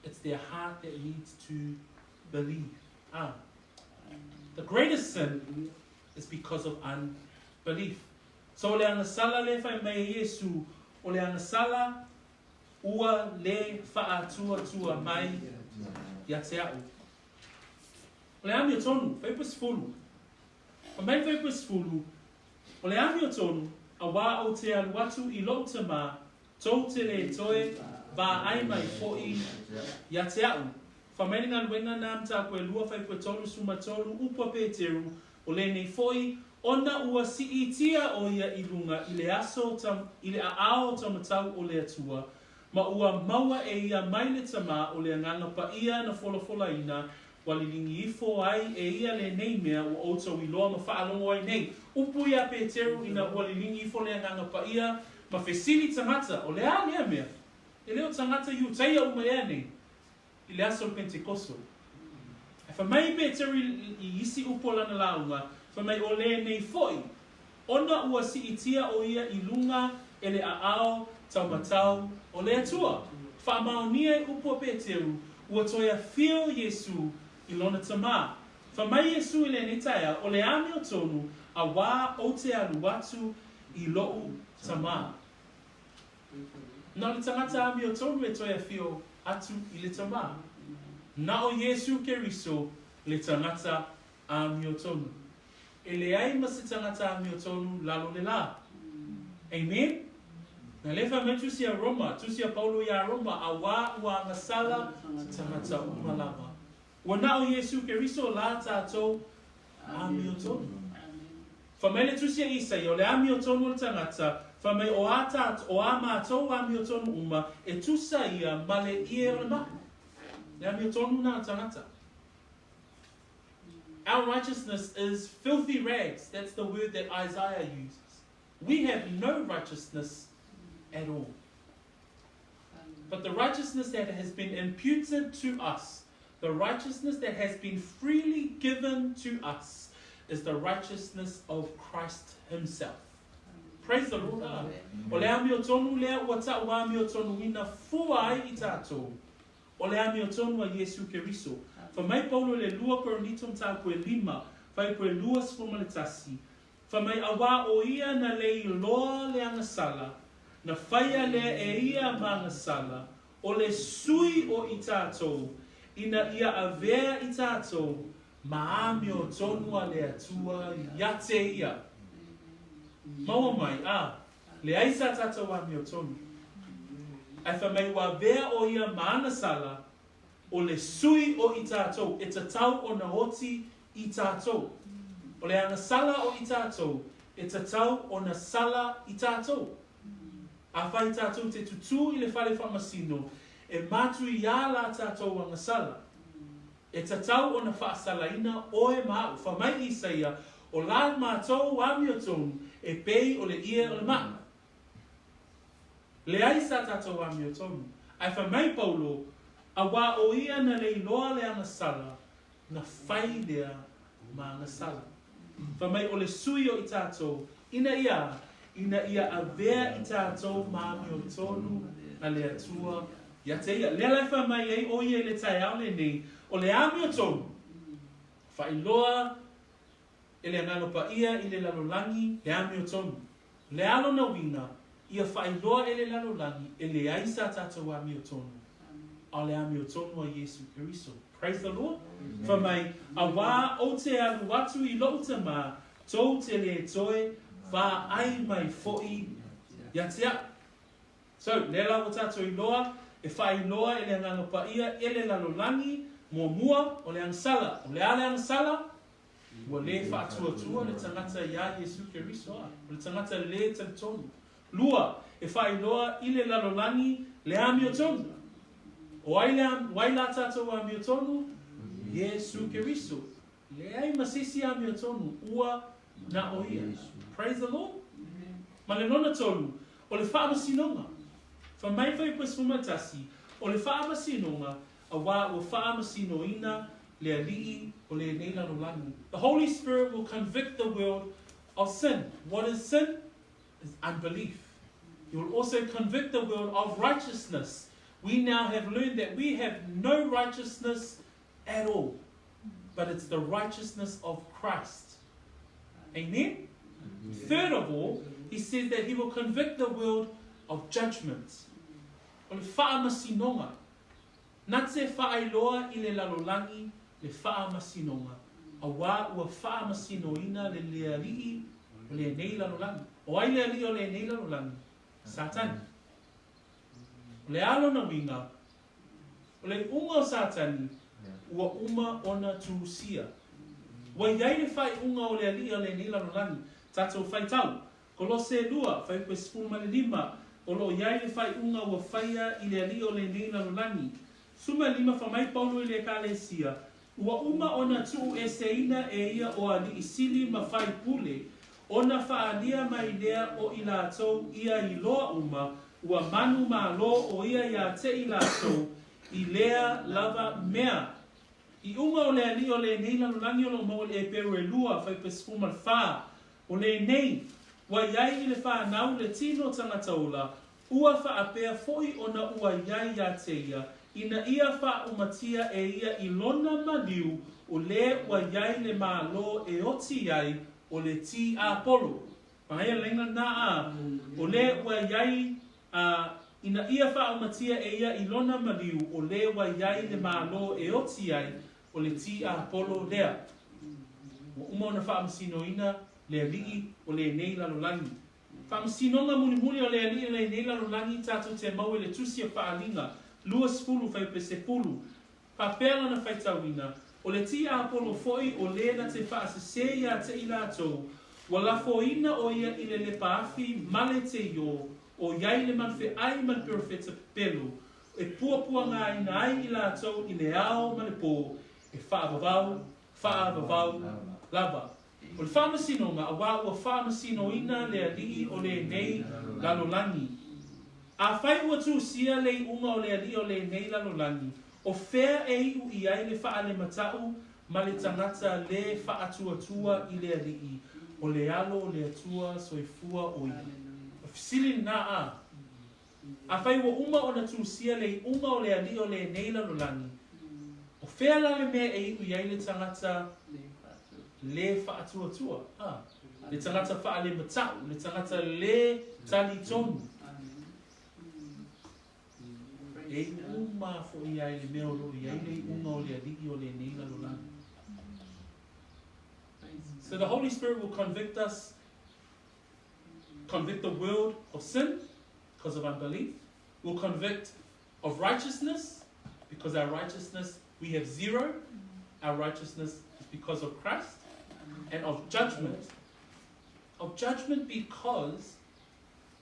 it's their heart that needs to believe. Ah. The greatest sin is because of unbelief. So o le agasala le fai mai e Iesu, o le agasala ua le faatuatua mai ia te a'u. O le amiotonu, fuaiupu 10. Fai mai fuaiupu 10, o le amiotonu, auā ou te alu atu i lo'u Tamā, tou te lē toe vaai mai fo'i ia te a'u. Fai mai le Galuega na Mataupu e 2 fuaiupu 33, upu a Peteru, o lenei fo'i, ona ua siitia ʻo ia i luga i le aso i le aao taumatau o le Atua, ma ua maua e ia mai le Tamā o le Agaga Paia na folafolaina, ua liligi ifo ai e ia lenei mea ua ʻoutou iloa ma faalogo ai nei. Upu iā Peteru ina ua liligi ifo le Agaga Paia ma fesili tagata, o le a lea mea? E le o tagata Iutaia uma ea nei i le aso o le Pentekoso. Ae fai mai Peteru i isi upu o lana lauga, fai mai o lenei foʻi, ona ua siitia ʻo ia i luga e le aao taumatau o le Atua. Faamaonia i upu a Peteru, ua toe afio Iesu i lona Tamā. Fai mai Iesu i lenei taeao, o le amiotonu auā ou te alu atu i loʻu Tamā. Na o le tagata amiotonu e toe afio atu i le Tamā. Na o Iesu Keriso le tagata amiotonu. E leai ma se tagata amiotonu lalo le lā. Amen? Na lea fai mai Tusi a Roma, Tusi a Paulo iā Roma, auā ua agasala tagata uma lava. Ua na o Iesu Keriso la tatou amiotonu. Fai mai le Tusi a Isaia, o le amiotonu o le tagata, fai mai o a tatou, o a matou amiotonu uma, e tusa ia ma le ie o le maʻu. Le amiotonu na o tagata. Our righteousness is filthy rags. That's the word that Isaiah uses. We have no righteousness at all. But the righteousness that has been imputed to us, the righteousness that has been freely given to us, is the righteousness of Christ Himself. Praise the Lord. Ah. O le amiotonu lea ua ta'u amiotonuina fua ai i tatou. O le amiotonu a Iesu Keriso. Fai mai Paulo i le 2 Korinito mataupu e 5, fuaiupu e 21, Fai mai auā ʻo ia na le iloa le agasala, na faia lea e ia ma agasala, o le sui o i tatou, ina ia avea i tatou ma amiotonu a le Atua ia te ia. Maua mai, a, leai sa tatou amiotonu. Ae fai mai ua avea ʻo ia ma agasala, o le sui o i tatou, e tatau ona oti i tatou. O le agasala o i tatou, e tatau ona sala i tatou. Afai tatou te tutū i le fale faamasino, e matu iā la tatou agasala. E tatau ona faasalaina oe ma aʻu. Fai mai Isaia, O la matou amiotonu e pei o le ie o le maʻu. Leai sa tatou amiotonu. Ae fai mai Paulo, Auā ʻo ia na le iloa le agasala, na fai lea ma agasala. Fai mai o le sui o i tatou, ina ia, ina ia avea i tatou ma amiotonu a le Atua ia te ia. Lea la e fai mai ai ʻo ia i le taeao lenei, o le amiotonu, faailoa e le Agaga Paia i le lalolagi le amiotonu. Le a lona uiga, ia faailoa e le lalolagi e leai sa tatou amiotonu, a o le amiotonu a Iesu Keriso. Praise the Lord. Fai mai, Auā ou te alu atu i loʻu Tamā, tou te lē toe vaai mai foʻi ia te aʻu. So, lea la ua tatou iloa, e faailoa e le Agaga Paia e le lalolagi, muamua, o le agasala. O le a le agasala? Ua lē faatuatua le tagata iā Iesu Keriso, a o le tagata lē talitonu. Lua, e faailoa i le lalolagi le amiotonu. O ai le o ai la tatou amiotonu? Iesu Keriso. Leai ma se isi amiotonu, ua na o Ia. Praise the Lord. Ma le lona tolu, o le faamasinoga. Fai mai Fuaiupu 11, o le faamasinoga, auā ua faamasinoina le alii o lenei lalolagi. The Holy Spirit will convict the world of sin. What is sin? Is unbelief. He will also convict the world of righteousness. We now have learned that we have no righteousness at all, but it's the righteousness of Christ. Amen? Third of all, he says that he will convict the world of judgment. O le faamasinoga. Na te faailoa i le lalolagi le faamasinoga, auā ua faamasinoina le le alii o lenei lalolagi. O ai le alii o lenei lalolagi? Satani. O le a lona uiga? O le iuga o Satani, ua uma ona tusia. Ua i ai le faaiuga o le alii o lenei lalolagi. Tatou faitau. Kolose 2, fuaiupu 15, O lo o i ai le faaiuga ua faia i le alii o lenei lalolagi. 15 fai mai Paulo i le Ekalesia, Ua uma ona tuueseina e ia o alii sili ma faipule, ona faaalia mai lea o i latou ia iloa uma, ua manumalo o ia iā te i latou i lea lava mea. Iuga o le alii o lenei lalolagi o lo o maua i le Eperu e 2, fuaiupu 14, O lenei, ua i ai i le fanau le tino tagata ola, ua faapea foi ona ua i ai iā te ia, ina ia faaumatia e ia i lona maliu o le ua i ai le Malo e oti ai o le tiapolo. Manaia le laina lena a, o le ua i ai a, ina ia faaumatia e ia i lona maliu o le ua i ai le Malo e oti ai o le tiapolo lea. Ua uma ona faamasinoina le alii o lenei lalolagi. Faamasinoga mulimuli o le alii o lenei lalolagi tatou te maua i le Tusi o Faaaliga 20 fuaiupu 10, faapea lana faitauina, O le tiapolo foi o le na te faasesē iā te i latou, ua lafoina o ia i le lepa afi ma le teiō, o iai le manufeʻai ma le perofeta pepelo, e puapuagaina ai i latou i le ao ma le pō, e faavavau, faavavau lava. O le faamasinoga, auā ua faamasinoina le alii o lenei lalolagi. Afai ua tusia le iuga o le alii o lenei lalolagi, o fea e iu i ai le faalemata'u ma le tagata lē faatuatua i le Alii, o le Alo o le Atua soifua o ia? O fesili lena a. Afai ua uma ona tusia le iuga o le alii o lenei lalolagi, o fea la le mea e iu i ai le tagata lē faatuatua? A. Le tagata faalemata'u, le tagata lē talitonu. E iu uma foi ai le mea o lo o i ai le iuga o le alii o lenei lalolagi. So the Holy Spirit will convict us, convict the world of sin because of unbelief, will convict of righteousness because our righteousness, we have zero. Our righteousness is because of Christ. And of judgment. Of judgment because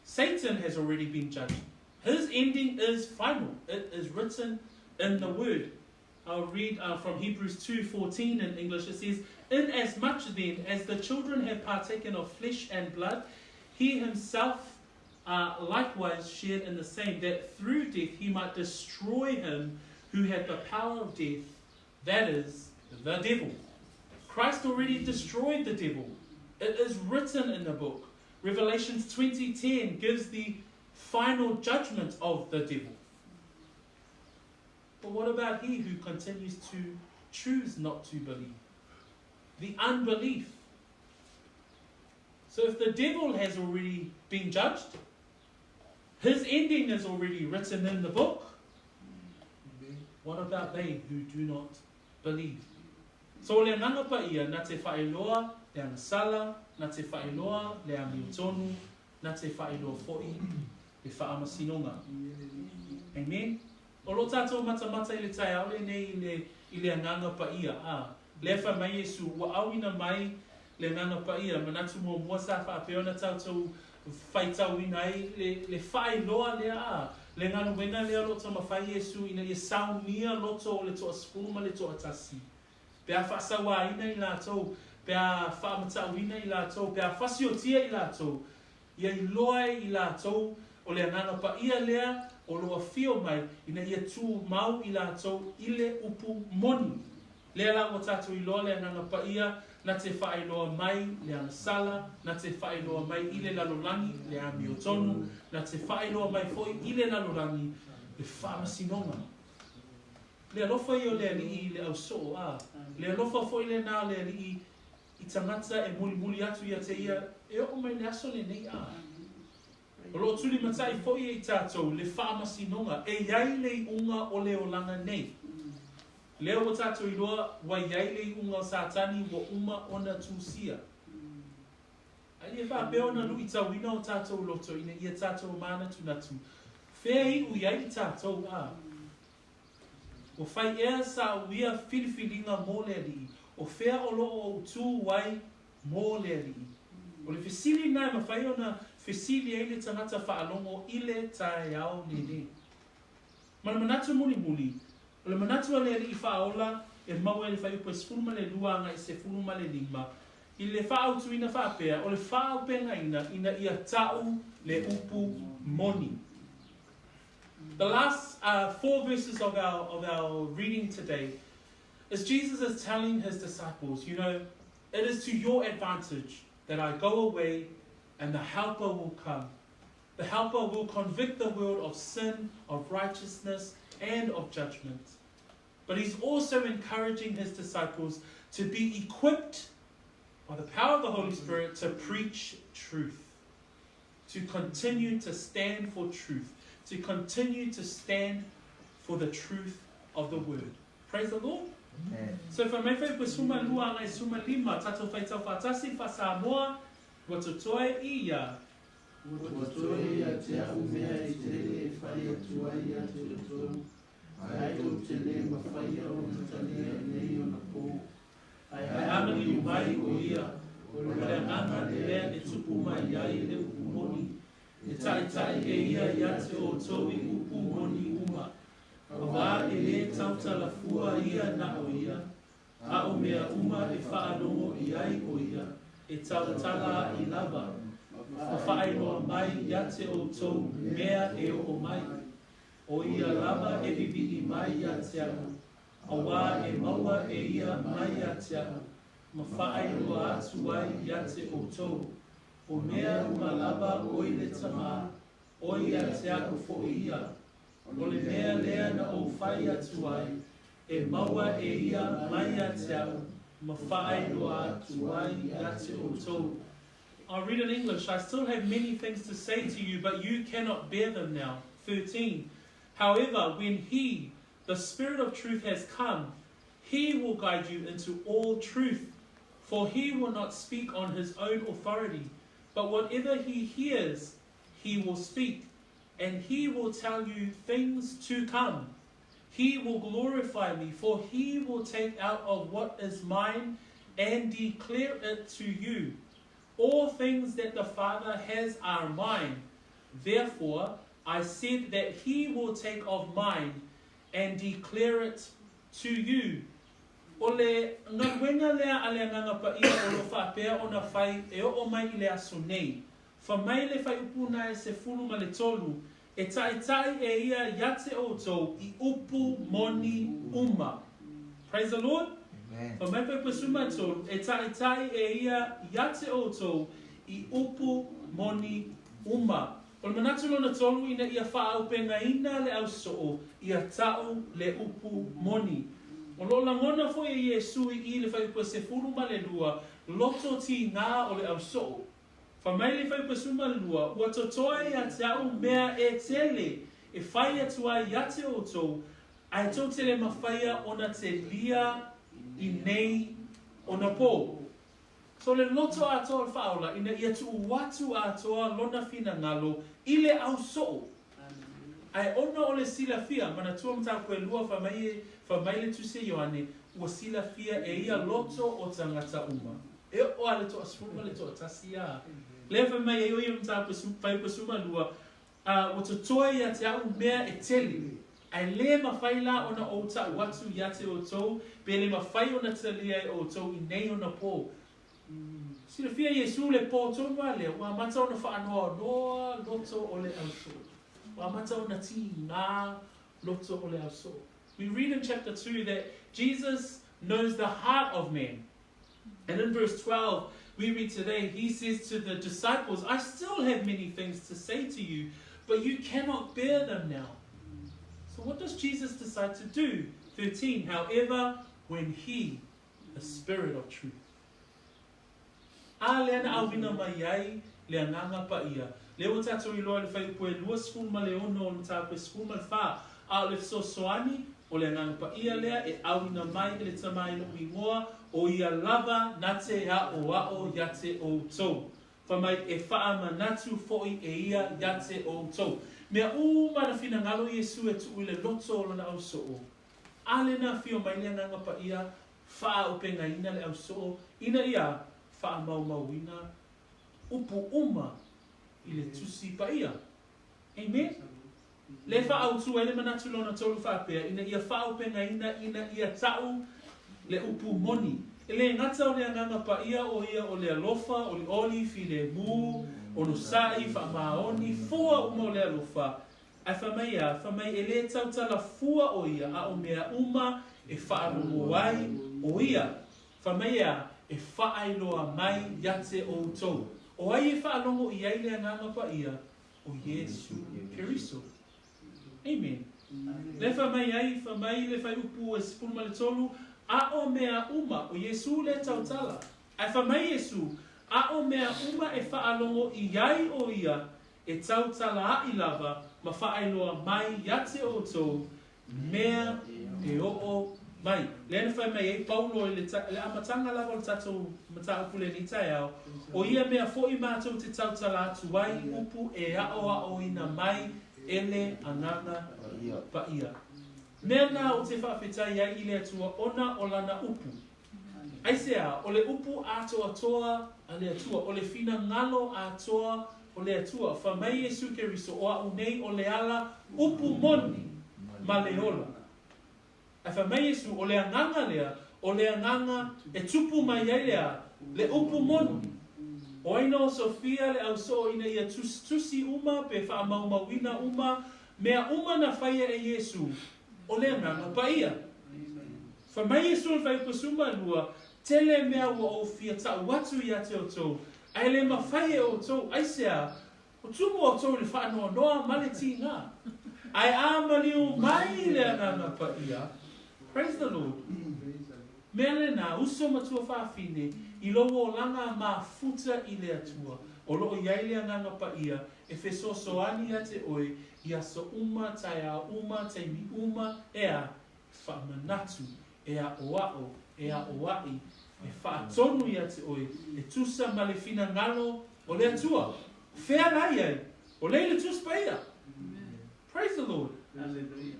Satan has already been judged. His ending is final. It is written in the Word. I'll read from Hebrews 2:14 in English. It says, "Inasmuch then as the children have partaken of flesh and blood, he himself likewise shared in the same, that through death he might destroy him who had the power of death, that is, the devil." Christ already destroyed the devil. It is written in the book. Revelations 20:10 gives the final judgment of the devil. But what about he who continues to choose not to believe? The unbelief. So if the devil has already been judged, his ending is already written in the book. What about they who do not believe? So o le Agaga Paia, na te faailoa le agasala, na te faailoa le amiotonu, na te faailoa foi le faamasinoga. Amen. O lo tatou matamata i le taeao lenei i le, i le Agaga Paia, a, lea fai mai Iesu, ua auina mai le Agaga Paia, manatu muamua sa faapea ona tatou faitauina ai le, le faailoa lea a, le galuega lea o lo o taumafai Iesu ina ia saunia loto o le toasefulu ma le toatasi, pe a faasauaina i latou, pe a faamatauina i latou, pe a fasiotia i latou, ia iloa ai i latou o le Agaga Paia lea o lo o afio mai ina ia tumau i latou i le upu moni. Lea la ua tatou iloa le Agaga Paia na te faailoa mai le agasala, na te faailoa mai i le lalolagi le amiotonu, na te faailoa mai foi i le lalolagi le faamasinoga. Le alofa ia o le Alii i le ausoo, a, le alofa foi lena o le Alii i tagata e mulimuli atu ia te ia e oo mai le aso lenei, a. O lo o tulimatai foi e i tatou le faamasinoga e i ai le iuga o le olaga nei. Lea ua tatou iloa ua i ai le iuga o Satani ua uma ona tusia. A ia faapea ona luitauina o tatou loto ina ia tatou manatunatu, fea e iu i ai i tatou, a? Ua fai ea sa ou ia filifiliga mo le Alii, o fea o lo o ou tu ai mo le Alii? O le fesili lena e mafai ona fesili ai le tagata faalogo i le taeao lenei. Ma le manatu mulimuli, o le manatu a le Alii Faaola e maua i le fuaiupu e 12 agai 15, i le faaautuina faapea, o le faaaupegaina ina ia ta'u le upu moni. The last four verses of our, of our reading today is Jesus is telling his disciples, you know, it is to your advantage that I go away and the helper will come. The helper will convict the world of sin, of righteousness, and of judgment. But he's also encouraging his disciples to be equipped by the power of the Holy Spirit to preach truth, to continue to stand for truth, to continue to stand for the truth of the word. Praise the Lord. Amen. So fai mai fai suma lua agai suma lima tatou faitau faatasi faa-Samoa ua totoe ia. Ua totoe ia te a'u mea e tele e fai atu ai ia te outou, ae tou te le mafaia ona talia i nei ona pō. Ae a maliu mai o ia, o le Agaga lea e tupu mai ai le upu moni, e taʻitaʻi e ia ia te outou i upu moni uma, auā e lē tautala fua ia na o ia, a o mea uma e faalogo i ai o ia, e tautala aʻi lava, ma faailoa mai ia te outou mea e oo mai. O ia lava e vivii mai ia te a'u, auā e maua e ia mai ia te a'u, ma faailoa atu ai ia te outou. O mea uma lava o i le Tamā, o ia te a'u foi ia. O le mea lea na ou fai atu ai, e maua e ia mai ia te a'u, ma faailoa atu ai ia te outou. I'll read in English. I still have many things to say to you, but you cannot bear them now. 13. However, when he, the Spirit of truth, has come, he will guide you into all truth. For he will not speak on his own authority, but whatever he hears, he will speak, and he will tell you things to come. He will glorify me, for he will take out of what is mine and declare it to you. All things that the Father has are mine. Therefore, I said that he will take of mine and declare it to you. O le galuega lea a le Agaga Paia o lo o faapea ona fai e oo mai i le aso nei. Fai mai le fuaiupu na e 13, e taʻitaʻi e ia ia te outou i upu moni uma. Praise the Lord. Fai mai fuaiupu e 13, e taʻitaʻi e ia ia te outou i upu moni uma. O le manatu lona tolu ina ia faaaupegaina le ausoo ia ta'u le upu moni. O lo o lagona foi e Iesu i i le fuaiupu e 12, loto tigā o le ausoo. Fai mai le fuaiupu e 12, ua totoe ia te a'u mea e tele e fai atu ai ia te outou, ae tou te le mafaia ona telia i nei ona pō. So le loto atoa o le Faaola ina ia tuu atu atoa lona finagalo i le ausoo. Ae ona o le silafia, manatua mataupu e lua fai mai e, fai mai le Tusi a Ioane, ua silafia e ia loto o tagata uma. E oo a le toasefulu ma le toatasi a. Lea fai mai ai o ia i le mataupu fuaiupu 12, A ua totoe ia te a'u mea e tele, ae lē mafai la ona ou ta'u atu ia te outou, pe le mafai ona talia e outou i nei ona pō. Silafia Iesū le pō tonu a lea, ua amata ona faanoanoa loto o le ausoo. Ua amata ona tīgā loto o le ausoo. We read in chapter 2 that Jesus knows the heart of man. And in verse 12, we read today, he says to the disciples, I still have many things to say to you, but you cannot bear them now. So what does Jesus decide to do? 13, however, when he, the Spirit of truth. A lea na ʻauina mai ai le Agaga Paia. Lea ua tatou iloa i le fuaiupu e 26 o le mataupu e 14, a o le fesoasoani o le Agaga Paia lea e ʻauina mai e le Tama i loʻu igoa, ʻo ia lava na te aʻoaʻo iā te ʻoutou. Fai mai, e faamanatu foʻi e ia iā te ʻoutou. Mea uma na finagalo Iesū e tuʻu i le loto o lona ʻausoo. A le na afio mai le Agaga Paia faaʻupegaina le ʻausoo ina ia faamaumauina upu uma i le Tusi Paia. Amen? Le faaautu ai le manatu lona tolu faapea, ina ia faaʻupegaina ina ia taʻu le upu moni. E lē gata o le Agaga Paia o ia o le alofa, olioli, filemu, onosai, faamaoni, fua uma o le alofa, Ae fai mai a, fai mai e lē tautala fua ʻo ia, a o mea uma e faalogo ai ʻo ia. Fai mai a, e faailoa mai ia te ʻoutou. ʻO ai e faalogo i ai le Agaga Paia? ʻO Iesū Keriso. Amen. Lea fai mai ai, fai mai le fuaiupu e 13, a o mea uma, ʻo Iesū lea tautala. Ae fai mai Iesū, a o mea uma e faalogo i ai ʻo ia, E tautala aʻi lava ma faailoa mai ia te outou mea e oo mai. Lea na fai mai ai Paulo i le le amataga lava o le tatou mataupu lenei taeao, o ia mea foʻi matou te tautala atu ai upu e aʻoaʻoina mai e le Agaga Paia. Mea na ou te faafetai ai i le Atua ona o lana upu. Aisea, o le upu atoatoa a le Atua, o le finagalo atoa o le Atua, fai mai Iesu Keriso, o aʻu nei o le ala upu moni ma le ola. Ae fai mai Iesu, o le agaga lea, o le agaga e tupu mai ai le a, le upu moni. O ai na osofia le ʻausoo ina ia tusitusi uma pe faamaumauina uma mea uma na faia e Iesu, o le Agaga Paia. Fai mai Iesu i le fuaiupu 12, Tele mea ua ou fia taʻu atu ia te outou, ae le mafai e outou, aisea, o tumu outou i le faanoanoa ma le tīgā. Ae a maliu mai le Agaga Paia, Praise the Lord. Mea lena, uso matua fafine, i lou olaga mafuta i le Atua, o loo i ai le Agaga Paia e fesoasoani ia te oe i aso uma, taeao uma, taimi uma, ea, faamanatu, e aʻoaʻo, e aʻoaʻi, e faatonu ia te oe, e tusa ma le finagalo o le Atua. Fea la i ai? O lea i le Tusi Paia. Praise the Lord. Hallelujah.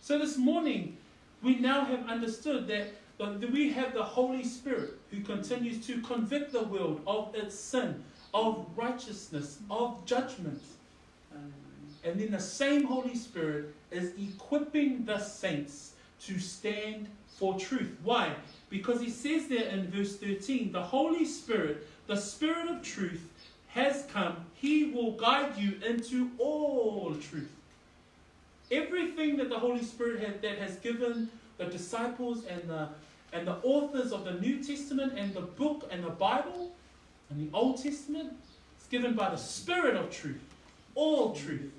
So this morning, we now have understood that that we have the Holy Spirit who continues to convict the world of its sin, of righteousness, of judgment. And then the same Holy Spirit is equipping the saints to stand for truth. Why? Because he says there in verse 13, the Holy Spirit, the Spirit of truth, has come. He will guide you into all truth. Everything that the Holy Spirit has, that has given the disciples and the, and the authors of the New Testament and the book and the Bible and the Old Testament, it's given by the Spirit of truth, all truth.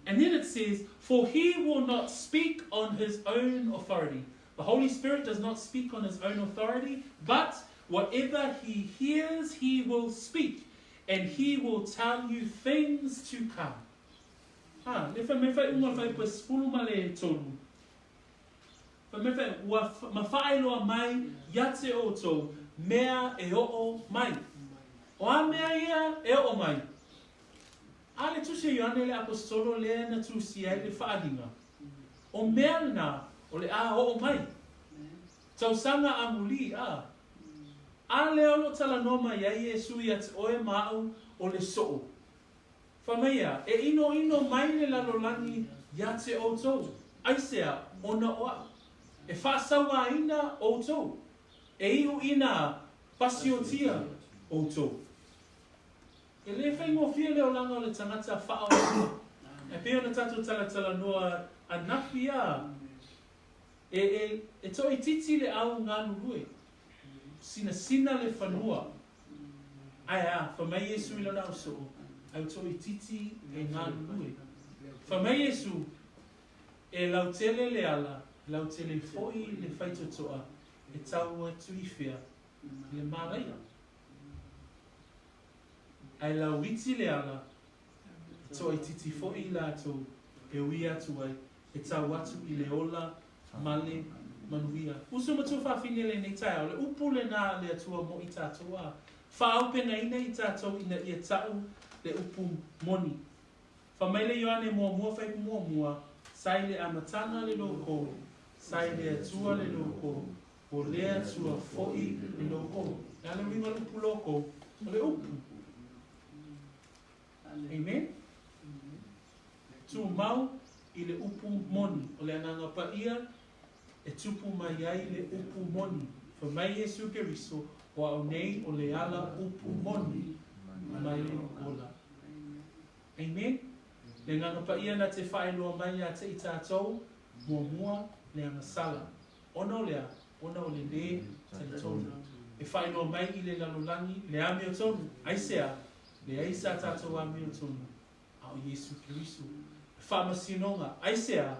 And then it says, For he will not speak on his own authority. The Holy Spirit does not speak on his own authority, but whatever he hears, he will speak, and he will tell you things to come. Ha, le fai mai faaiuga o le fuaiupu e 13. Fai mai fai, ua ma faailoa mai ia te outou mea e oo mai. O a mea ia e oo mai? A le Tusi a Ioane le Aposetolo lea na tusia ai le faaaliga, o mea lena o le a oo mai. Tausaga amuli, a. A lea o lo o talanoa mai ai Iesu ia te oe ma a'u o le soo. Fai mai ea, E inoino mai le lalolagi ia te outou, aisea, ona o a'u. E faasauaina outou, e iu ina pasiotia outou. E lē faigofie le olaga o le tagata faaolaina. E pei ona tatou talatalanoa anafi a, e, e, e toaitiiti le au galulue, sinasina le fanua. Ae a? Fai mai Iesu i lona ausoo, Ai ua toaitiiti e galulue. Fai mai Iesu, E lautele le ala, e lautele foi le faitotoa e tau atu i fea? I le mālaia. Ae lauiti le ala, e toaitiiti foi i latou e ui atu ai, e tau atu i le ola ma le manuia. Uso ma tuafafine lenei taeao, le upu lenā a le Atua mo i tatou a faaaupegaina i tatou ina ia ta'u le upu moni. Fai mai le Ioane muamua faipu muamua, Sa i le amataga le loko, sa i le Atua le loko, o le Atua foi le loko. O le a le uiga o le upu loko? O le upu. Amen. Tumau i le upu moni. O le Agaga Paia e tupu mai ai le upu moni. Fai mai Iesu Keriso, O au nei o le ala upu moni ma le ola. Amen. Le Agaga Paia na te faailoa mai ia te i tatou, muamua, le agasala. Ona o le a? Ona o le lē talitonu. E faailoa mai i le lalolagi le amiotonu. Aisea? Leai sa tatou amiotonu, a o Iesu Keriso. Le faamasinoga. Aisea?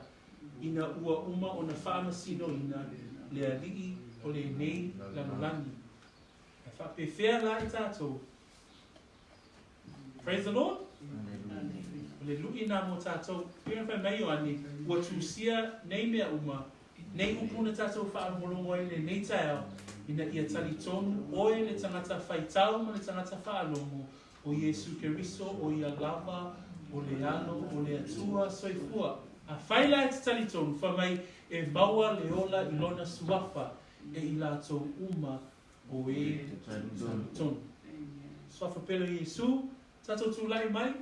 Ina ua uma ona faamasinoina le alii o lenei lalolagi. Ae faapefea la i tatou? Praise the Lord. O le luʻi na mo tatou. Pei ona fai mai Ioane, ua tusia nei mea uma, nei upu na tatou faalogologo ai i lenei taeao, ina ia talitonu oe le tagata faitau ma le tagata faalogo, o Iesu Keriso o ia lava o le Alo o le Atua soifua. Afai la e te talitonu, fai mai e maua le ola i Lona suafa e i latou uma o e talitonu. Suafa pele o Iesu, tatou tulai mai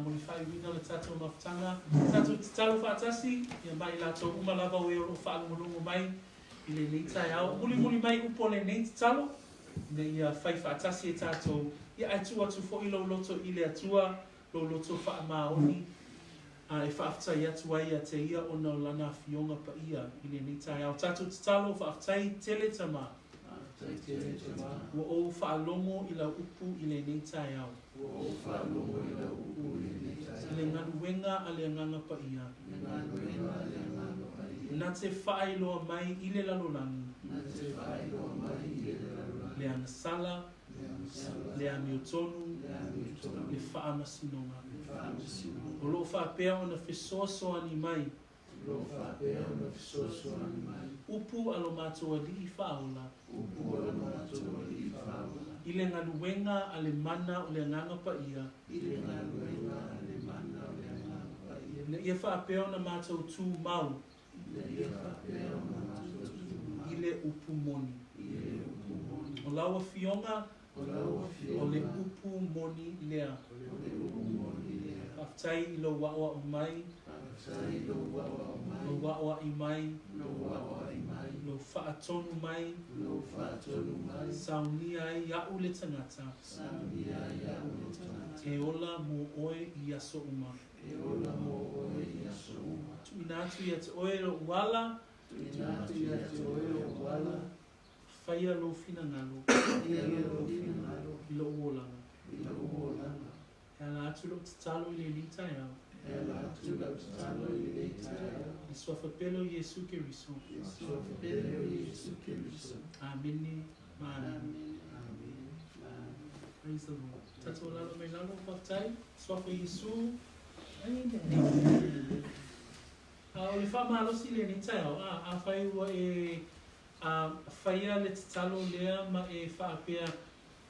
mo le faaiuina o le tatou mafutaga, tatou tatalo faatasi ia ma i latou uma lava o e o lo o faalogologo mai i lenei taeao. Mulimuli mai upu o lenei tatalo ina ia fai faatasi e tatou, ia ae tuu atu foi lou loto i le Atua, lou loto faamaoni, a e faafetai atu ai ia te Ia ona o Lana Afioga paia i lenei taeao. Tatou tatalo, Faafetai tele Tama. Faafetai tele Tama. Ua ou faalogo i lau upu i lenei taeao. Ua ou faalogo i lau upu i lenei taeao. I le galuega a le Agaga Paia. I le galuega a le Agaga Paia. Na te faailoa mai i le lalolagi. Na te faailoa mai i le lalolagi. Le agasala. Le amiotonu, le faamasinoga. O lo o faapea ona fesoasoani mai. Upu a lo matou Alii Faaola. I le galuega a le mana o le Agaga Paia. Ina ia faapea ona matou tumau. I le upu moni. O lau Afioga, o le upu moni lea. Faafetai i lou aʻoaʻo mai, lou aʻoaʻi mai, lou faatonu mai, saunia ai aʻu le tagata e ola mo oe i aso uma. E ola mo oe i aso uma. Tuuina atu ia te oe loʻu ala. Tuuina atu ia te oe loʻu ala. Faia lou finagalo. Faia lou finagalo. I loʻu olaga. I loʻu olaga. E ala atu loʻu tatalo i lenei taeao. E ala atu lau tatalo i lenei taeao. I le Suafa pele o Iesu Keriso. I le Suafa pele o Iesu Keriso. Amene ma amene. Amene ma amene. Praise the Lord. Tatou lalo mai lalo, faafetai. Suafa o Iesu. Amen. A o le faamalosi lenei taeao, a, afai ua e a, faia le tatalo lea ma e faapea,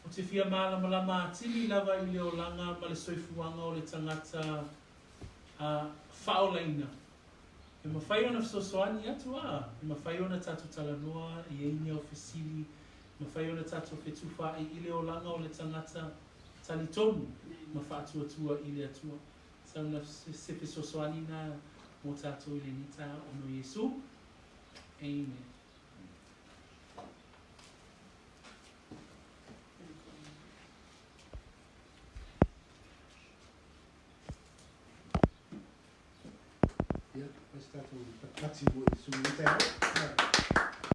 Ou te fia malamalama atili lava i le olaga ma le soifuaga o le tagata a, faaolaina. E mafai ona fesoasoani atu a, e mafai ona tatou talanoa, e i ai ni au fesili. Mafai ona tatou fetufaai i le olaga o le tagata talitonu ma faatuatua i le Atua. Sau na se fesoasoani na mo tatou i lenei taeao ona o Iesu. Amen. Ia, fai se tatou patipati mo Iesu i lenei taeao.